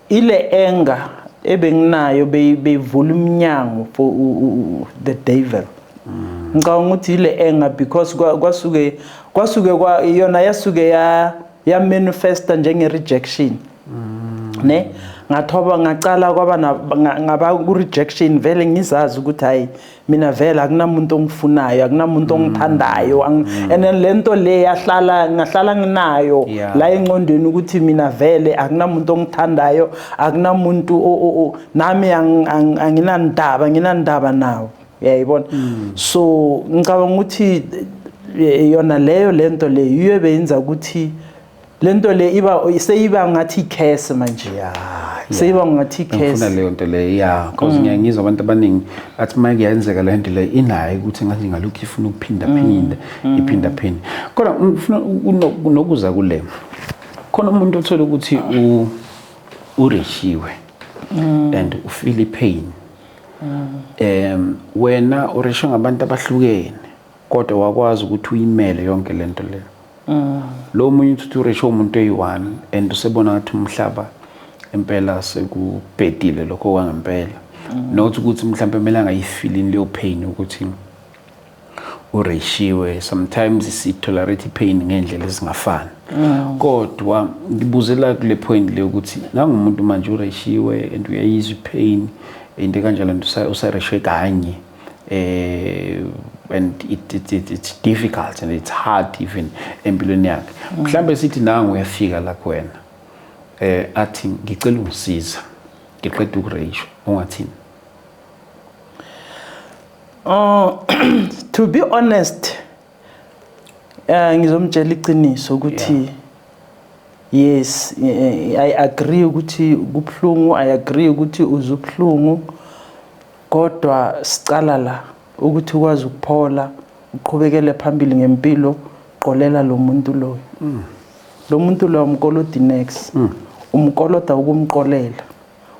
ile anger ebenginayo beyivula iminyango for the devil. Ngicabanga ukuthi ile anger, because kwasuke kwa yona yasuke ya manifesta njenge rejection, ne? Ngathoba, ngacala kwaba ngaba ku rejection vele, ngizazi ukuthi hayi, mina vele akunamuntu ongifunayo, akunamuntu ongithandayo. And then lento le yahlala, ngahlala nginayo la engqondweni ukuthi mina vele akunamuntu ongithandayo, akunamuntu nami anginandaba, nginandaba nawo, uyayibona? So ngicabanga ukuthi yona leyo lento le yiyo beyenza ukuthi lento le iba seyiba ngathi i-curse manje, seyiba ngathi Ngifuna i-curse. leyo nto leyo, ya, because ngiyangizwa abantu abaningi athi uma kuyenzeka le nto leyo inayo ukuthi ngathi ngalokhu ifuna ukuphinda phinda, iphinda phinda. Kodwa ngifuna nokuza kule khona umuntu othola ukuthi ureshiwe and ufeel pain, wena ureshwe ngabantu abahlukene, kodwa wakwazi ukuthi uyimele yonke lento leyo. Lo munye uthi ureshe umuntu oyi-one and usebona ngathi umhlaba impela sekubhedile lokho kwangempela, not ukuthi mhlawumbe kumele angayifeelini leyo pain ukuthi ureshiwe. Sometimes si-tolerate pain ngendlela ezingafani, kodwa ngibuzela kule point le ukuthi nangumuntu manje ureshiwe and uyayizwa ipain into kanjalo and usareshwe kanye, and it's difficult and it's hard even empilweni yakhe. Mhlambe sithi nangu uyafika la kuwena, athi, "Ngicela ungisiza, ngiqeda ukureyishwa," ungathini? Oh, to be honest, ngizomtshela iqiniso ukuthi yes, I agree ukuthi kubhlungu, I agree ukuthi uzubhlungu, kodwa sicala la ukuthi ukwazi ukuphola, uqhubekele phambili ngempilo. Qolela lo muntu loyo. Lo muntu loyo umkolodi next, umkoloda ukumqolela,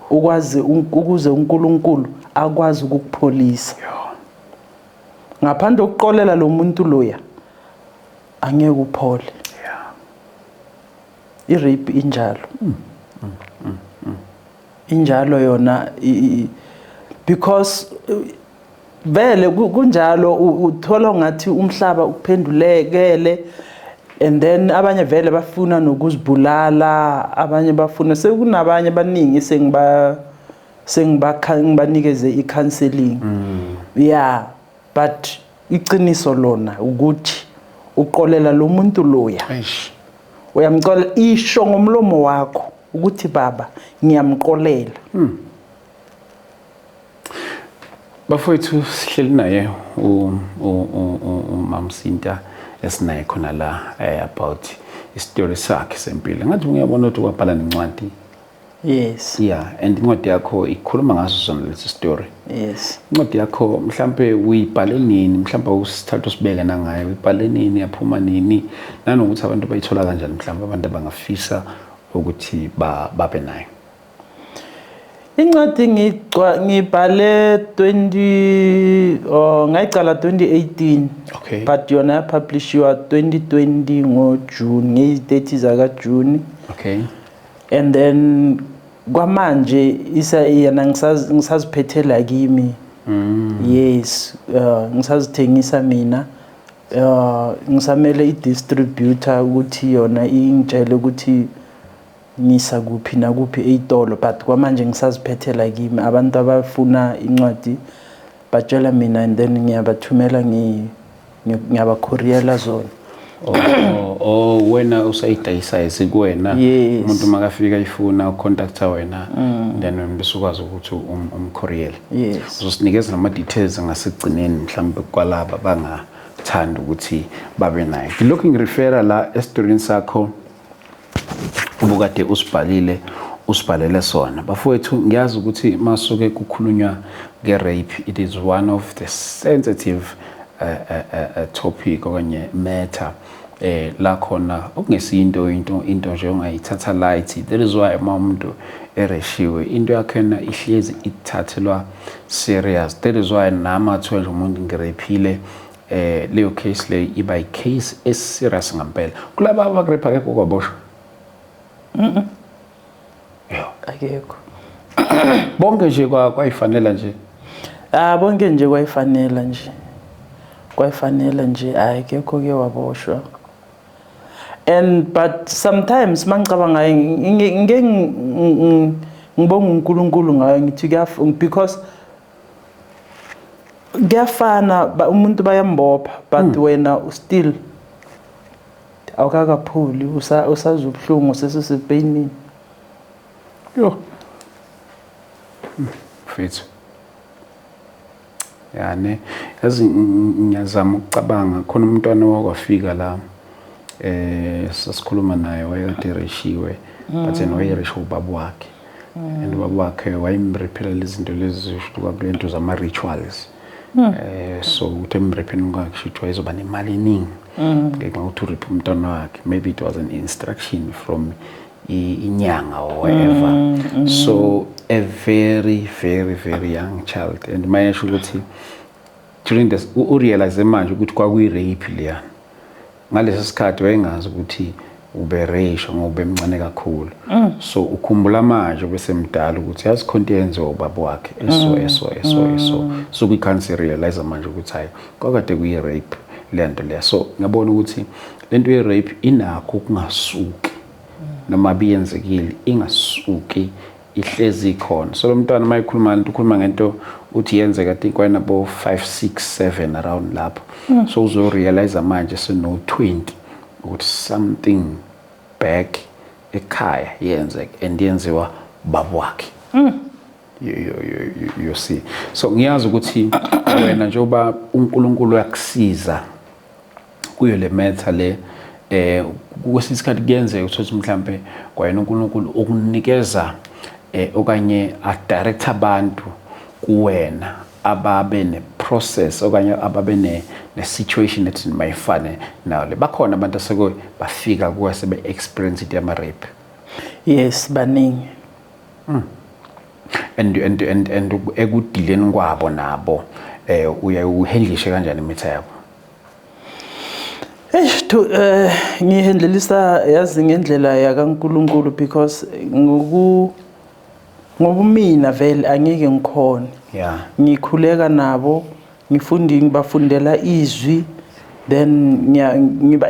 ukwazi ukuze uNkulunkulu akwazi ukukupholisa. Ngaphandle kokuqolela lo muntu loya, angeke uphole. I-rape injalo, injalo yona, because vele kunjalo, uthola ngathi umhlaba uphendulekele, and then abanye vele bafuna nokuzibulala, abanye bafuna, sekunabanye abaningi sengiba ngibanikeze i-counseling, yeah. But iqiniso lona ukuthi uqolela lo muntu loya. Eish. Uyamcola, isho ngomlomo wakho ukuthi, "Baba, ngiyamqolela." Bafowethu, sihleli naye uMam Sinta, esinaye khona la about isitori sakhe sempilo. Ngathi ngiyabona ukuthi wabhala nencwadi. Yes. Yeah, and incwadi yakho ikhuluma ngaso sona lesi story. Yes. Incwadi yakho mhlambe uyibhale nini? Mhlambe usithatha usibeke nangayo. Uyibhale nini, yaphuma nini? Nanokuthi abantu bayithola kanjani, mhlambe abantu abangafisa ukuthi babe nayo? Incwadi ngibhale 20, oh, ngayicala 2018. But yona yapublishiwa 2020 ngoJune, ngeyi-30 zaka June. And then kwamanje isa yena ngisaziphethela kimi. Yes, ngisazithengisa mina. Ngisamele i-distributor ukuthi yona ingitshele ukuthi ngisa kuphi nakuphi ey'tolo, but kwamanje ngisaziphethela kimi. Abantu abafuna incwadi batshela mina and then ngiyabathumela, ngiyabakhuriyela zona. Oh, wena usayidayisayo sikuwena? Yes. Umuntu makafika ifuna ucontacta wena, then wena bese ukwazi ukuthi umcouriele? Yes. Uzosinikeza nama-details ngasekugcineni mhlawumbe kwalaba bangathanda ukuthi babe nayo. Ngilokhu ngirefera la esitorini sakho ubukade usibhalile, usibhalele sona. Bafowethu, ngiyazi ukuthi masuke kukhulunywa nge-rape, it is one of the sensitive topic okanye matter la khona okungesinto into nje ongayithatha light. That is why uma umuntu ereshiwe, into yakhona ihlezi ithathelwa serious. That is why nama athiwa nje umuntu ngirephile, leyo case le iba i-case eserious ngempela. Kulaba abakurepha akekho kwaboshwa? Yo. Akekho. Bonke nje kwayifanela nje? Ah, bonke nje kwayifanela nje, kwayifanela nje, hayi, akekho ke waboshwa. And but sometimes mangicabanga ngike Ngibonga uNkulunkulu ngayo, ngithi because kuyafana, umuntu bayambopha, but wena still awukakaphuli, usazwa ubuhlungu, usesesepeyinini. Yo. Mfethu. Yani yazi ngiyazama ukucabanga, khona umntwana wakwafika la, sasikhuluma naye, wayekade ereshiwe, but yena wayereshe ubaba wakhe, and ubaba wakhe wayemrephela lezi zinto lezi kule nto zama-rituals, so ukuthi emrepheni kwakhe shuthi wayezoba nemali eningi ngenxa yokuthi urephe umntwana wakhe. Maybe it was an instruction from inyanga or whatever. So a very, very, very young child, and mayesho ukuthi during this urealize manje ukuthi kwakuyi-rape leya. Ngaleso sikhathi wayengazi ukuthi ubereyishwa ngoba ubemncane kakhulu. So ukhumbula manje besemdala ukuthi yazi khonto yenziwa ubaba wakhe eso eso eso eso. So we can't realize manje ukuthi hayi, kwakade kuyi-rape le nto leya. So ngiyabona ukuthi lento ye-rape inakho ukungasuki, noma biyenzekile ingasuki, ihlezi ikhona. So lo mntwana uma ekhuluma lento, ukhuluma ngento uthi yenzeka, I think wayenabo 5, 6, 7 around lapho. So uzorealize manje seno 20 ukuthi something back ekhaya yenzeka and yenziwa baba wakhe. You see, so ngiyazi ukuthi wena njengoba uNkulunkulu uyakusiza kuyo le matter le, kwesinye isikhathi kuyenzeka ukuthi mhlambe kwayena uNkulunkulu ukunikeza okanye a direct abantu kuwena ababe ne process okanye ababe ne situation ethi mayifane nayo le. Bakhona abantu aseke bafika kuwe sebe experience into yama rape? Yes, baningi. And ekudileni kwabo nabo, uya uhandlishe kanjani imitha yabo? Eish, ngihandlelisa yazi ngendlela yakaNkulunkulu, because ngobumina vele angeke ngikhone. Ngikhuleka nabo, ngifundi, ngibafundela izwi, then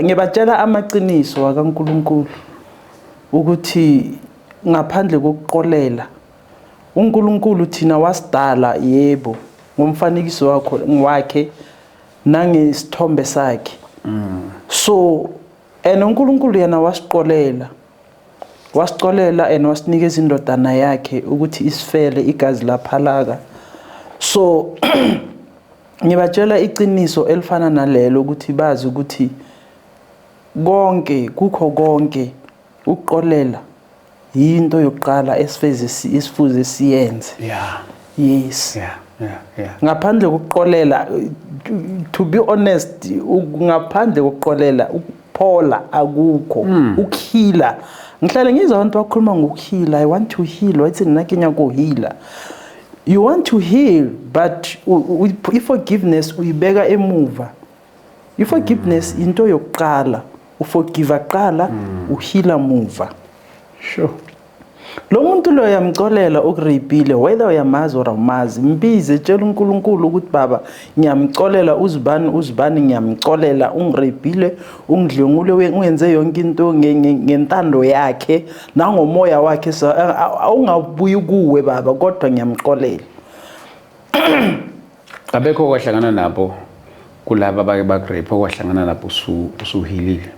ngibatshela amaqiniso wakaNkulunkulu ukuthi ngaphandle kokuqolela uNkulunkulu, thina wasidala yebo ngomfanekiso wakho wakhe nangesithombe sakhe. So and uNkulunkulu yena wasiqolela, wasiqolela and wasinikeza indodana yakhe ukuthi isifele, igazi laphalaka. So ngibatshela iqiniso elifana nalelo ukuthi bazi ukuthi konke kukho konke, ukuqolela yinto yokuqala esifeze isifuze siyenze. Yes. Ngaphandle kokuqolela, to be honest, ngaphandle kokuqolela ukuphola akukho, ukuheala. Ngihlale ngizwa abantu bakhuluma ngokuheala, "I want to heal." Wathi nna ke nyaka heala. You want to heal, but i-forgiveness uyibeka emuva. I-forgiveness into yokuqala, uforgive qala, uheala muva. Lo muntu lo uyamcolela okureyipile, whether uyamazi or awumazi, mbize, tshela uNkulunkulu ukuthi, "Baba, ngiyamcolela uzibani, uzibani, ngiyamcolela, ungireyipile, ungidlwengule, ungenze yonke into ngentando yakhe nangomoya wakhe. So awungabuyi kuwe, Baba, kodwa ngiyamcolela." Abekho okwahlangana nabo kulaba abake bagrape, okwahlangana nabo usuhealile?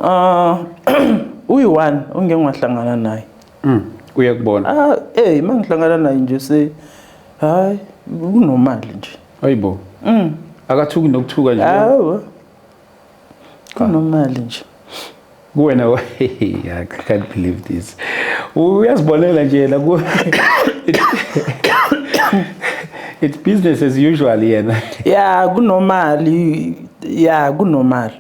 Ah, uyi-one ongeke ngahlangana naye. Uyakubona? Ah, mangihlangana naye nje se hayi, kunormal nje. Hayibo. Akathuki nokuthuka nje? Hawu. Kunormal nje. Kuwena, I can't believe this. Uyazibonela nje yena ku it's business as usual yena. Ya, kunormal. Ya, kunormal.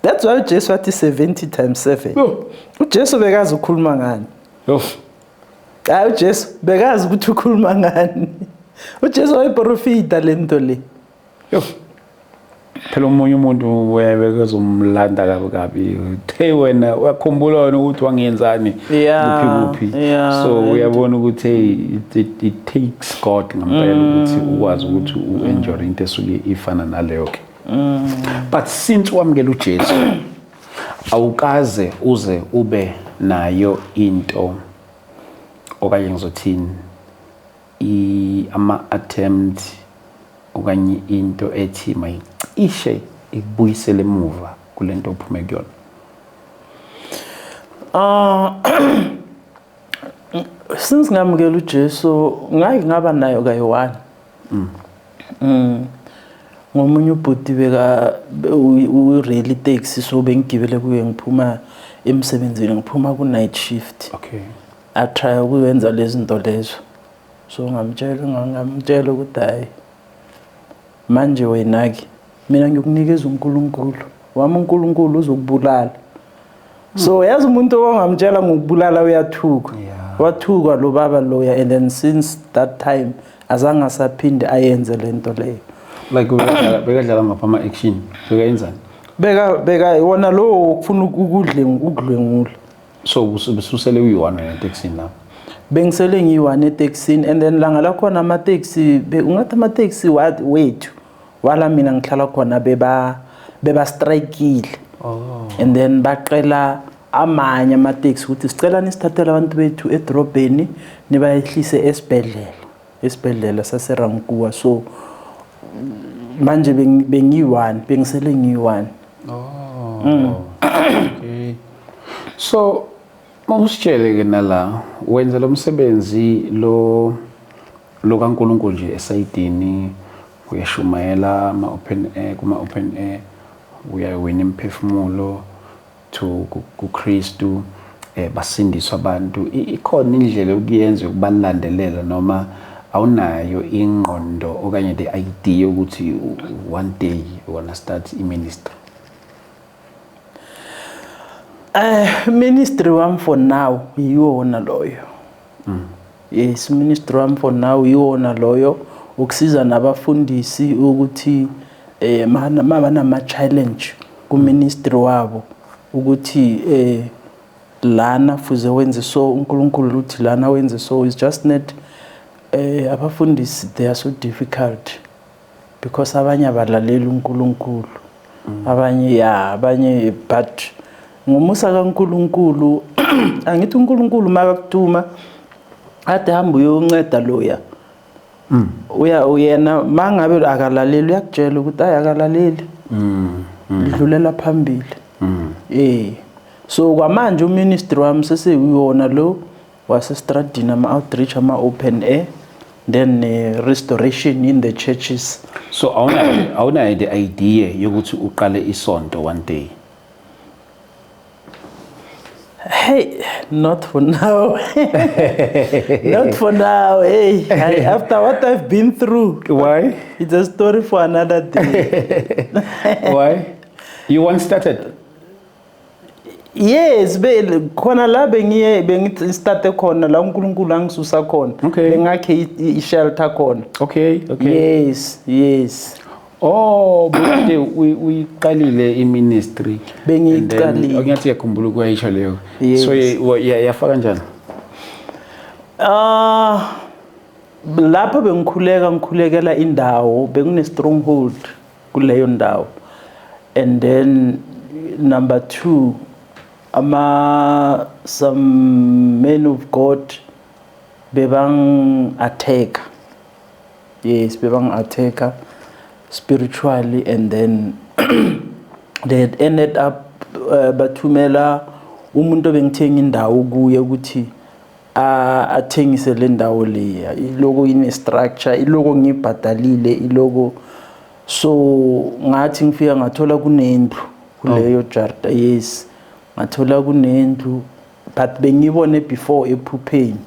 That's why uJesu wathi 70 times 7. Oh. UJesu bekazi ukukhuluma ngani. Yo. Hayi, uJesu bekazi ukuthi ukhuluma ngani. UJesu wayiprofita lento le. Yo. Phela omunye umuntu webekazomlanda kabi kabi. Uthe wena uyakhumbula wena ukuthi wangiyenzani kuphi kuphi. So uyabona ukuthi hey, it takes God ngempela ukuthi ukwazi ukuthi u-enjoy into esuke ifana naleyo ke. But since wamukela uJesu, awukaze uze ube Nayo into okanye ngizothini, ama attempt okanye into ethi mayicishe ikubuyisele emuva kulento ophume kuyona? Ah, since ngamukela uJesu, ngake ngaba nayo kayi-one. Ngomunye ubhuti beka u-really taxi, so bengigibele kuye ngiphuma emsebenzini, ngiphuma ku-night shift. A-try ukuyenza lezi zinto lezo, so ngamtshela ukuthi, "Hayi, manje wena-ke, mina ngikunikeza uNkulunkulu wami, uNkulunkulu uzokubulala." So yazi, umuntu ongamtshela ngokubulala uyathuka. Wathuka lo baba loya, and then since that time azange asaphinde ayenze lento leyo. Like bekadlala ngapha ama-action, bekayenzani? Beka wona lo ufuna ukudle, ukudlwengula. So bususele uyi-one wena etekisini lapho? Bengisele ngiyi-one etekisini, and then langa lakhona amateksi, ungathi amateksi wethu wala mina ngihlala khona beba strikile. And then baqela amanye amateksi ukuthi sicela nisithathele abantu bethu edrobheni, nibayehlise esibhedlela saseRankuwa. So manje bengiyi-one, bengisele ngiyi-one. Oh, okay. So mawusitshele ke nala, wenza lo msebenzi lo kaNkulunkulu nje esayidini, uyashumayela ama open air, kuma open air, uyawina imiphefumulo to kuKristu, basindiswa abantu. Ikhona indlela yokuyenza yokubalandelela, noma awunayo ingqondo okanye the idea ukuthi one day you wanna start i-ministry? Ministry wami for now yiwona loyo. Yes, ministry wami for now yiwona loyo, ukusiza nabafundisi ukuthi maba nama challenge ku ministry wabo, ukuthi lana fuze wenze so, uNkulunkulu uthi lana wenze so. It's just not abafundisi, they are so difficult because abanye abalaleli uNkulunkulu, abanye, ya, abanye, but ngomusa kaNkulunkulu, angithi uNkulunkulu makakuthuma ade hamba uyonceda loya, uya uyena mangabe akalaleli, uyakutshela ukuthi ayi, akalaleli, dlulela phambili. So kwamanje uministry wami seseyiyona lo wasestradini, ama-outreach, ama-open air, then restoration in the churches. So awunayo the idea yokuthi uqale isonto one day? Hey, not for now, not for now. Hey, after what I've been through. Why? It's a story for another day. Why? You once started? Yes, be khona la bengiye bengi-starte khona la uNkulunkulu angisusa khona. Bengakhe i-shelter khona. Yes. Oh, but uyiqalile i-ministry. Bengiyiqalile. Ngiyathi yakhumbula ukuyisho leyo. Yes. So yafaka kanjani? Ah, lapho bengikhuleka, ngikhulekela indawo, bekune stronghold kuleyo ndawo. And then number 2, ama some men of God bebang attack. Yes, bebang attack spiritually, and then they had ended up bathumela umuntu obengithenga indawo kuye ukuthi athengise le ndawo leya, iloko ine structure, iloko ngibhadalile iloko. So ngathi ngifika ngathola kunendlu kuleyo jarda. Yes, ngathola kunendlu, but bengibone before ephupheni,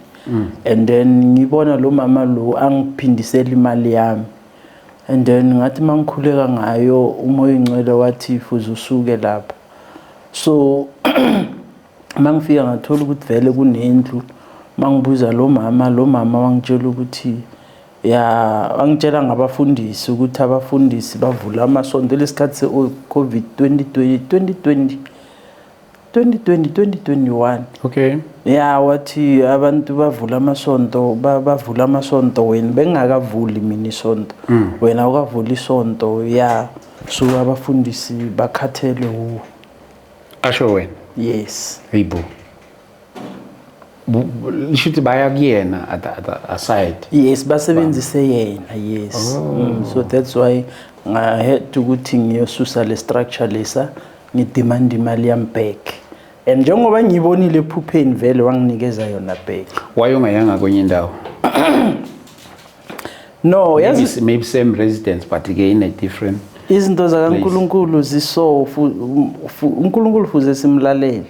and then ngibona lo mama lo angiphindisela imali yami, and then ngathi mangikhuleka ngayo, uMoya oNgcwele wathi fuze usuke lapha. So mangifika ngathola ukuthi vele kunendlu. Mangibuza lo mama, lo mama wangitshela ukuthi, ya, wangitshela ngabafundisi, ukuthi abafundisi bavula amasonto lesikhathi se-COVID 2020, 2020, 2020, 2021. Ya, wathi abantu bavula amasonto, bavula amasonto, wena bengingakavuli mina isonto, wena ukavula isonto, ya, so abafundisi bakhathele wuwo. Asho wena? Yes. Hayibo. Lisho ukuthi baya kuyena at the other aside. Yes, basebenzise yena, yes. So that's why ngahed ukuthi ngiyosusa le structure lesa, ngidemand imali yami back, and njengoba ngiyibonile ephupheni, vele wanginikeza yona back. Why ungayanga kwenye indawo? No, maybe, yazi, maybe same residence but ke in a different izinto zakaNkulunkulu ziso uNkulunkulu fuze simlalele.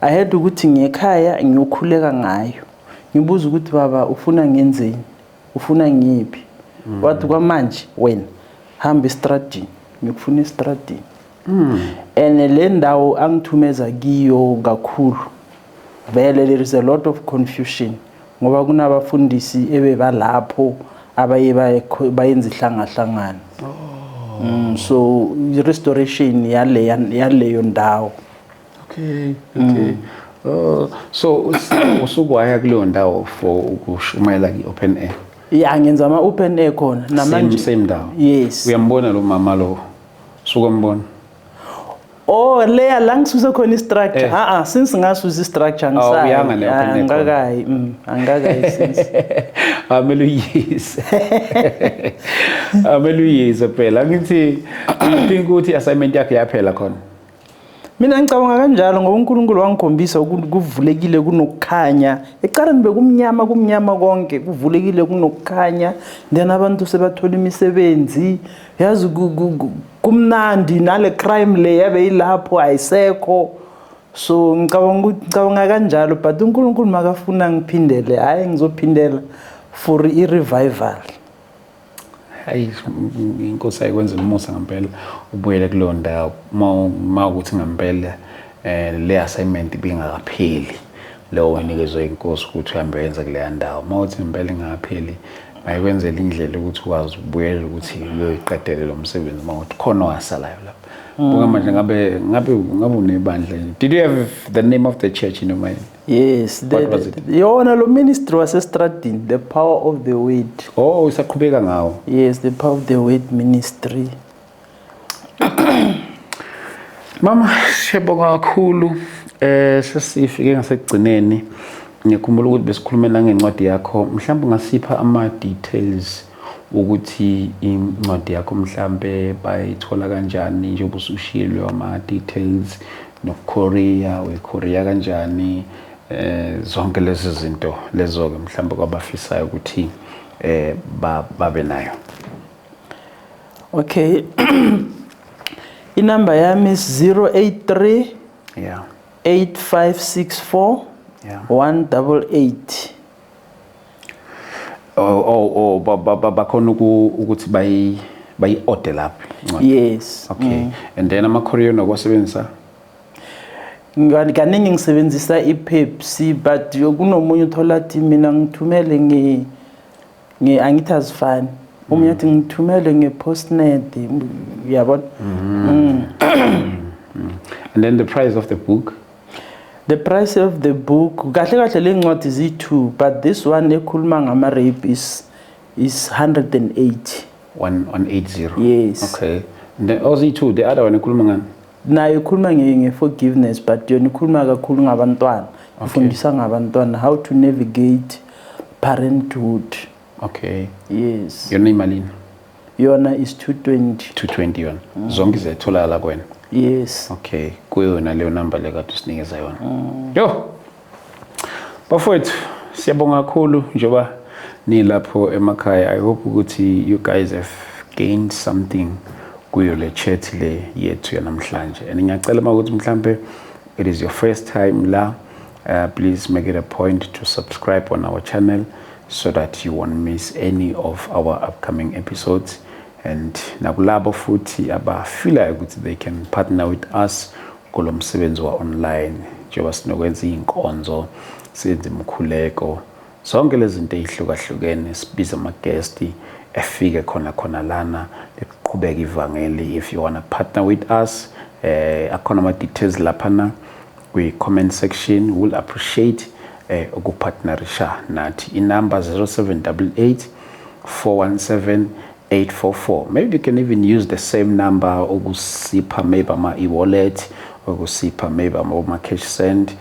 I had ukuthi ngiyekhaya ngiyokhuleka ngayo, ngibuza ukuthi, "Baba, ufuna ngenzeni? Ufuna ngiphi?" Wathi, "Kwamanje wena hamba estradini, ngikufuna estradini." And le ndawo angithumeza kiyo kakhulu, vele there is a lot of confusion ngoba kunabafundisi ebebalapho abaye bayenza ihlangahlangano. So i-restoration yaleyo ndawo. Okay. Oh, so usukwaya kuleyo ndawo for ukushumayela ki-open air? Ya, ngenza ama-open air khona namanje. Same ndawo? Yes. Uyambona lo mama lo, sukwambona? Oh, leya la ngisuse khona i-structure? Eh. Ah ah, since ngasusa i-structure Oh, angisayi. uyanga le open air khona. Angikakayi, angikakayi since. Amele uyise, amele uyise phela. Ngithi, you think ukuthi i-assignment yakhe yaphela khona? Mina ngicabanga kanjalo ngoba uNkulunkulu wangikhombisa kuvulekile, kunokukhanya. Ecaleni bekumnyama, kumnyama konke, kuvulekile, kunokukhanya, then abantu sebathola imisebenzi, yazi, kumnandi, nale crime le yabe ilapho ayisekho. So ngicabanga ukuthi, ngicabanga kanjalo, but uNkulunkulu makafuna ngiphindele, hayi, ngizophindela for i-revival. Hayi, inkosi ayikwenza umusa ngempela, ubuyele kuleyo ndawo uma ukuthi ngempela le assignment ibingakapheli lo wenikezwe inkosi ukuthi uhambe yenza kuleya ndawo. Uma uthi ngempela ingakapheli, mayikwenzele indlela ukuthi ukwazi ukubuyela ukuthi uyoyiqedele lo msebenzi, uma uthi khona owasalayo lapha. Buka manje, ngabe unebandla. Did you have the name of the church in your mind? Yes, What was it? Yona lo ministry wasestradini, The Power of the Word. Oh, usaqhubeka ngawo? Yes, The Power of the Word Ministry. Mama, siyabonga kakhulu. Sesifike ngasekugcineni. Ngiyakhumbula ukuthi besikhulume nangencwadi yakho. Mhlawumbe ungasipha ama details ukuthi incwadi yakho mhlambe bayithola kanjani, njengoba usushilo ama details nokucourier, uyicourier kanjani, zonke lezi zinto lezo ke, mhlawumbe kwabafisayo ukuthi babe nayo. Okay, inamba yami is 083 8564 188. Oh, bakhona ukuthi bayi order lapha incwadi? Yes. Okay. And then ama courier nokwasebenzisa? Kaningi ngisebenzisa iPepsi, but kunomunye uthola athi, "Mina ngithumele nge," angithi azifani. Omunye athi, "Ngithumele nge-Postnet," uyabona. And then the price of the book? The price of the book, kahle kahle le ncwadi ziyi-two, but this one ekhuluma ngama-rape is 180. 180? Yes. Okay. And then OZ2, the other one ekhuluma ngani? Nayo ikhuluma nge-forgiveness, but yona ikhuluma kakhulu ngabantwana, ifundisa ngabantwana how to navigate parenthood. Yes. Yona imalini? Yona is 220. 220 yona. Zonke ziyatholakala kuwena? Yes. Okay, kuyona leyo number le kade usinikeza yona. Yo. Bafowethu, siyabonga kakhulu njengoba nilapho emakhaya. I hope ukuthi you guys have gained something kuyo le chat le yethu yanamhlanje. And ngiyacela uma ukuthi mhlambe it is your first time la, please make it a point to subscribe on our channel so that you won't miss any of our upcoming episodes. And nakulabo futhi abafeelayo ukuthi they can partner with us kulo msebenzi wa online, njengoba sinokwenza iy'nkonzo, senze imikhuleko, zonke lezi zinto ey'hlukahlukene, sibize ama-guest efike khona khona lana, liqhubeke ivangeli. If you wanna partner with us, akhona ama-details laphana kwi-comment section. We'll appreciate ukupartnerisha nathi. Inumber 0788 417 844. Maybe you can even use the same number ukusipha maybe ama e-wallet, ukusipha maybe ama cash send.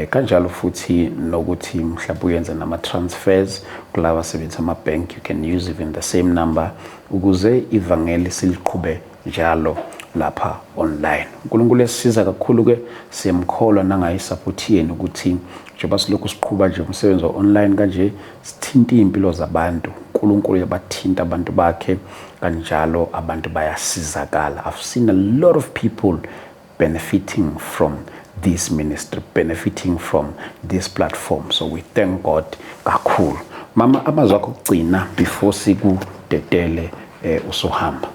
Kanjalo futhi nokuthi mhlawumbe uyenze nama transfers kulaba asebenzisa ama bank, you can use even the same number ukuze ivangeli siliqhube njalo lapha online. uNkulunkulu esisiza kakhulu ke, siyamkholwa nangayi support yenu ukuthi njengoba silokhu siqhuba nje umsebenzi wa-online kanje, sithinta iy'mpilo zabantu. uNkulunkulu uyabathinta abantu bakhe kanjalo, abantu bayasizakala. I've seen a lot of people benefiting from this ministry, benefiting from this platform, so we thank God kakhulu. Mama, amazwi akho okugcina before sikudedele usuhamba.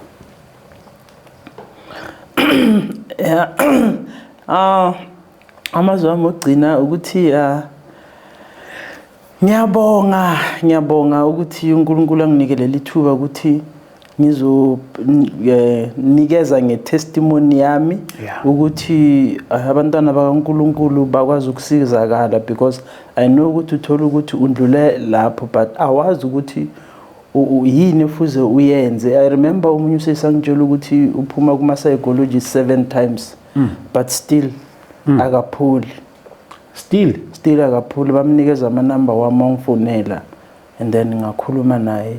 Yeah. Amazwi ami okugcina ukuthi ngiyabonga ukuthi uNkulunkulu anginike leli thuba ukuthi ngizonikeza ngetestimony yami ukuthi abantwana bakaNkulunkulu bakwazi ukusizakala, because I know ukuthi uthola ukuthi undlule lapho but awazi ukuthi yini efuze uyenze. I remember omunye usesangitshela ukuthi uphuma kuma psychologist seven times but still akapholi. Still? Still akapholi. Bamnikeza amanamba wami, wangifonela and then ngakhuluma naye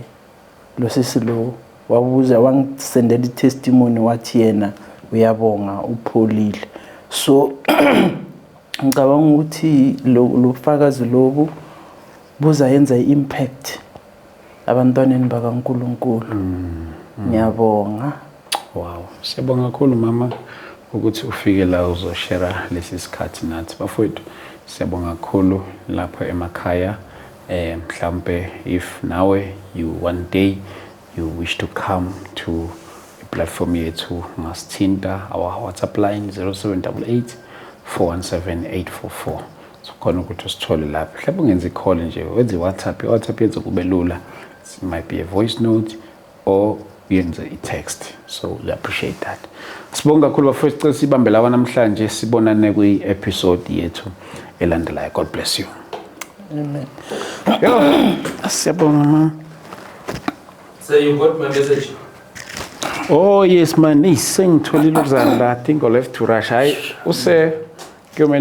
lo sisi lo, wabuza, wangisendela i-testimony, wathi yena uyabonga, upholile. So ngicabanga ukuthi lo bufakazi lobu buzayenza i-impact abantwaneni bakaNkulunkulu. Ngiyabonga. Wow, siyabonga kakhulu mama ukuthi ufike la uzoshare lesi sikhathi nathi. Bafowethu, siyabonga kakhulu lapho emakhaya. Mhlambe if nawe you one day you wish to come to platform yethu, ngasithinta our WhatsApp line 0788 417 844, so khona ukuthi usithole lapho. Mhlawumbe ungenza i-call nje, wenze i-WhatsApp. I-WhatsApp yenze kube lula. It might be a voice note or yenze i-text, so we appreciate that. Sibonga kakhulu bafowethu, sicela sibambe lawa namhlanje, sibonane kwi-episode yethu elandelayo. God bless you. Amen. Yo, siyabonga ma. So you got my message? Oh yes man, sengitholile ukuzana la. I think I'll have to rush. Hayi, use kuyomele.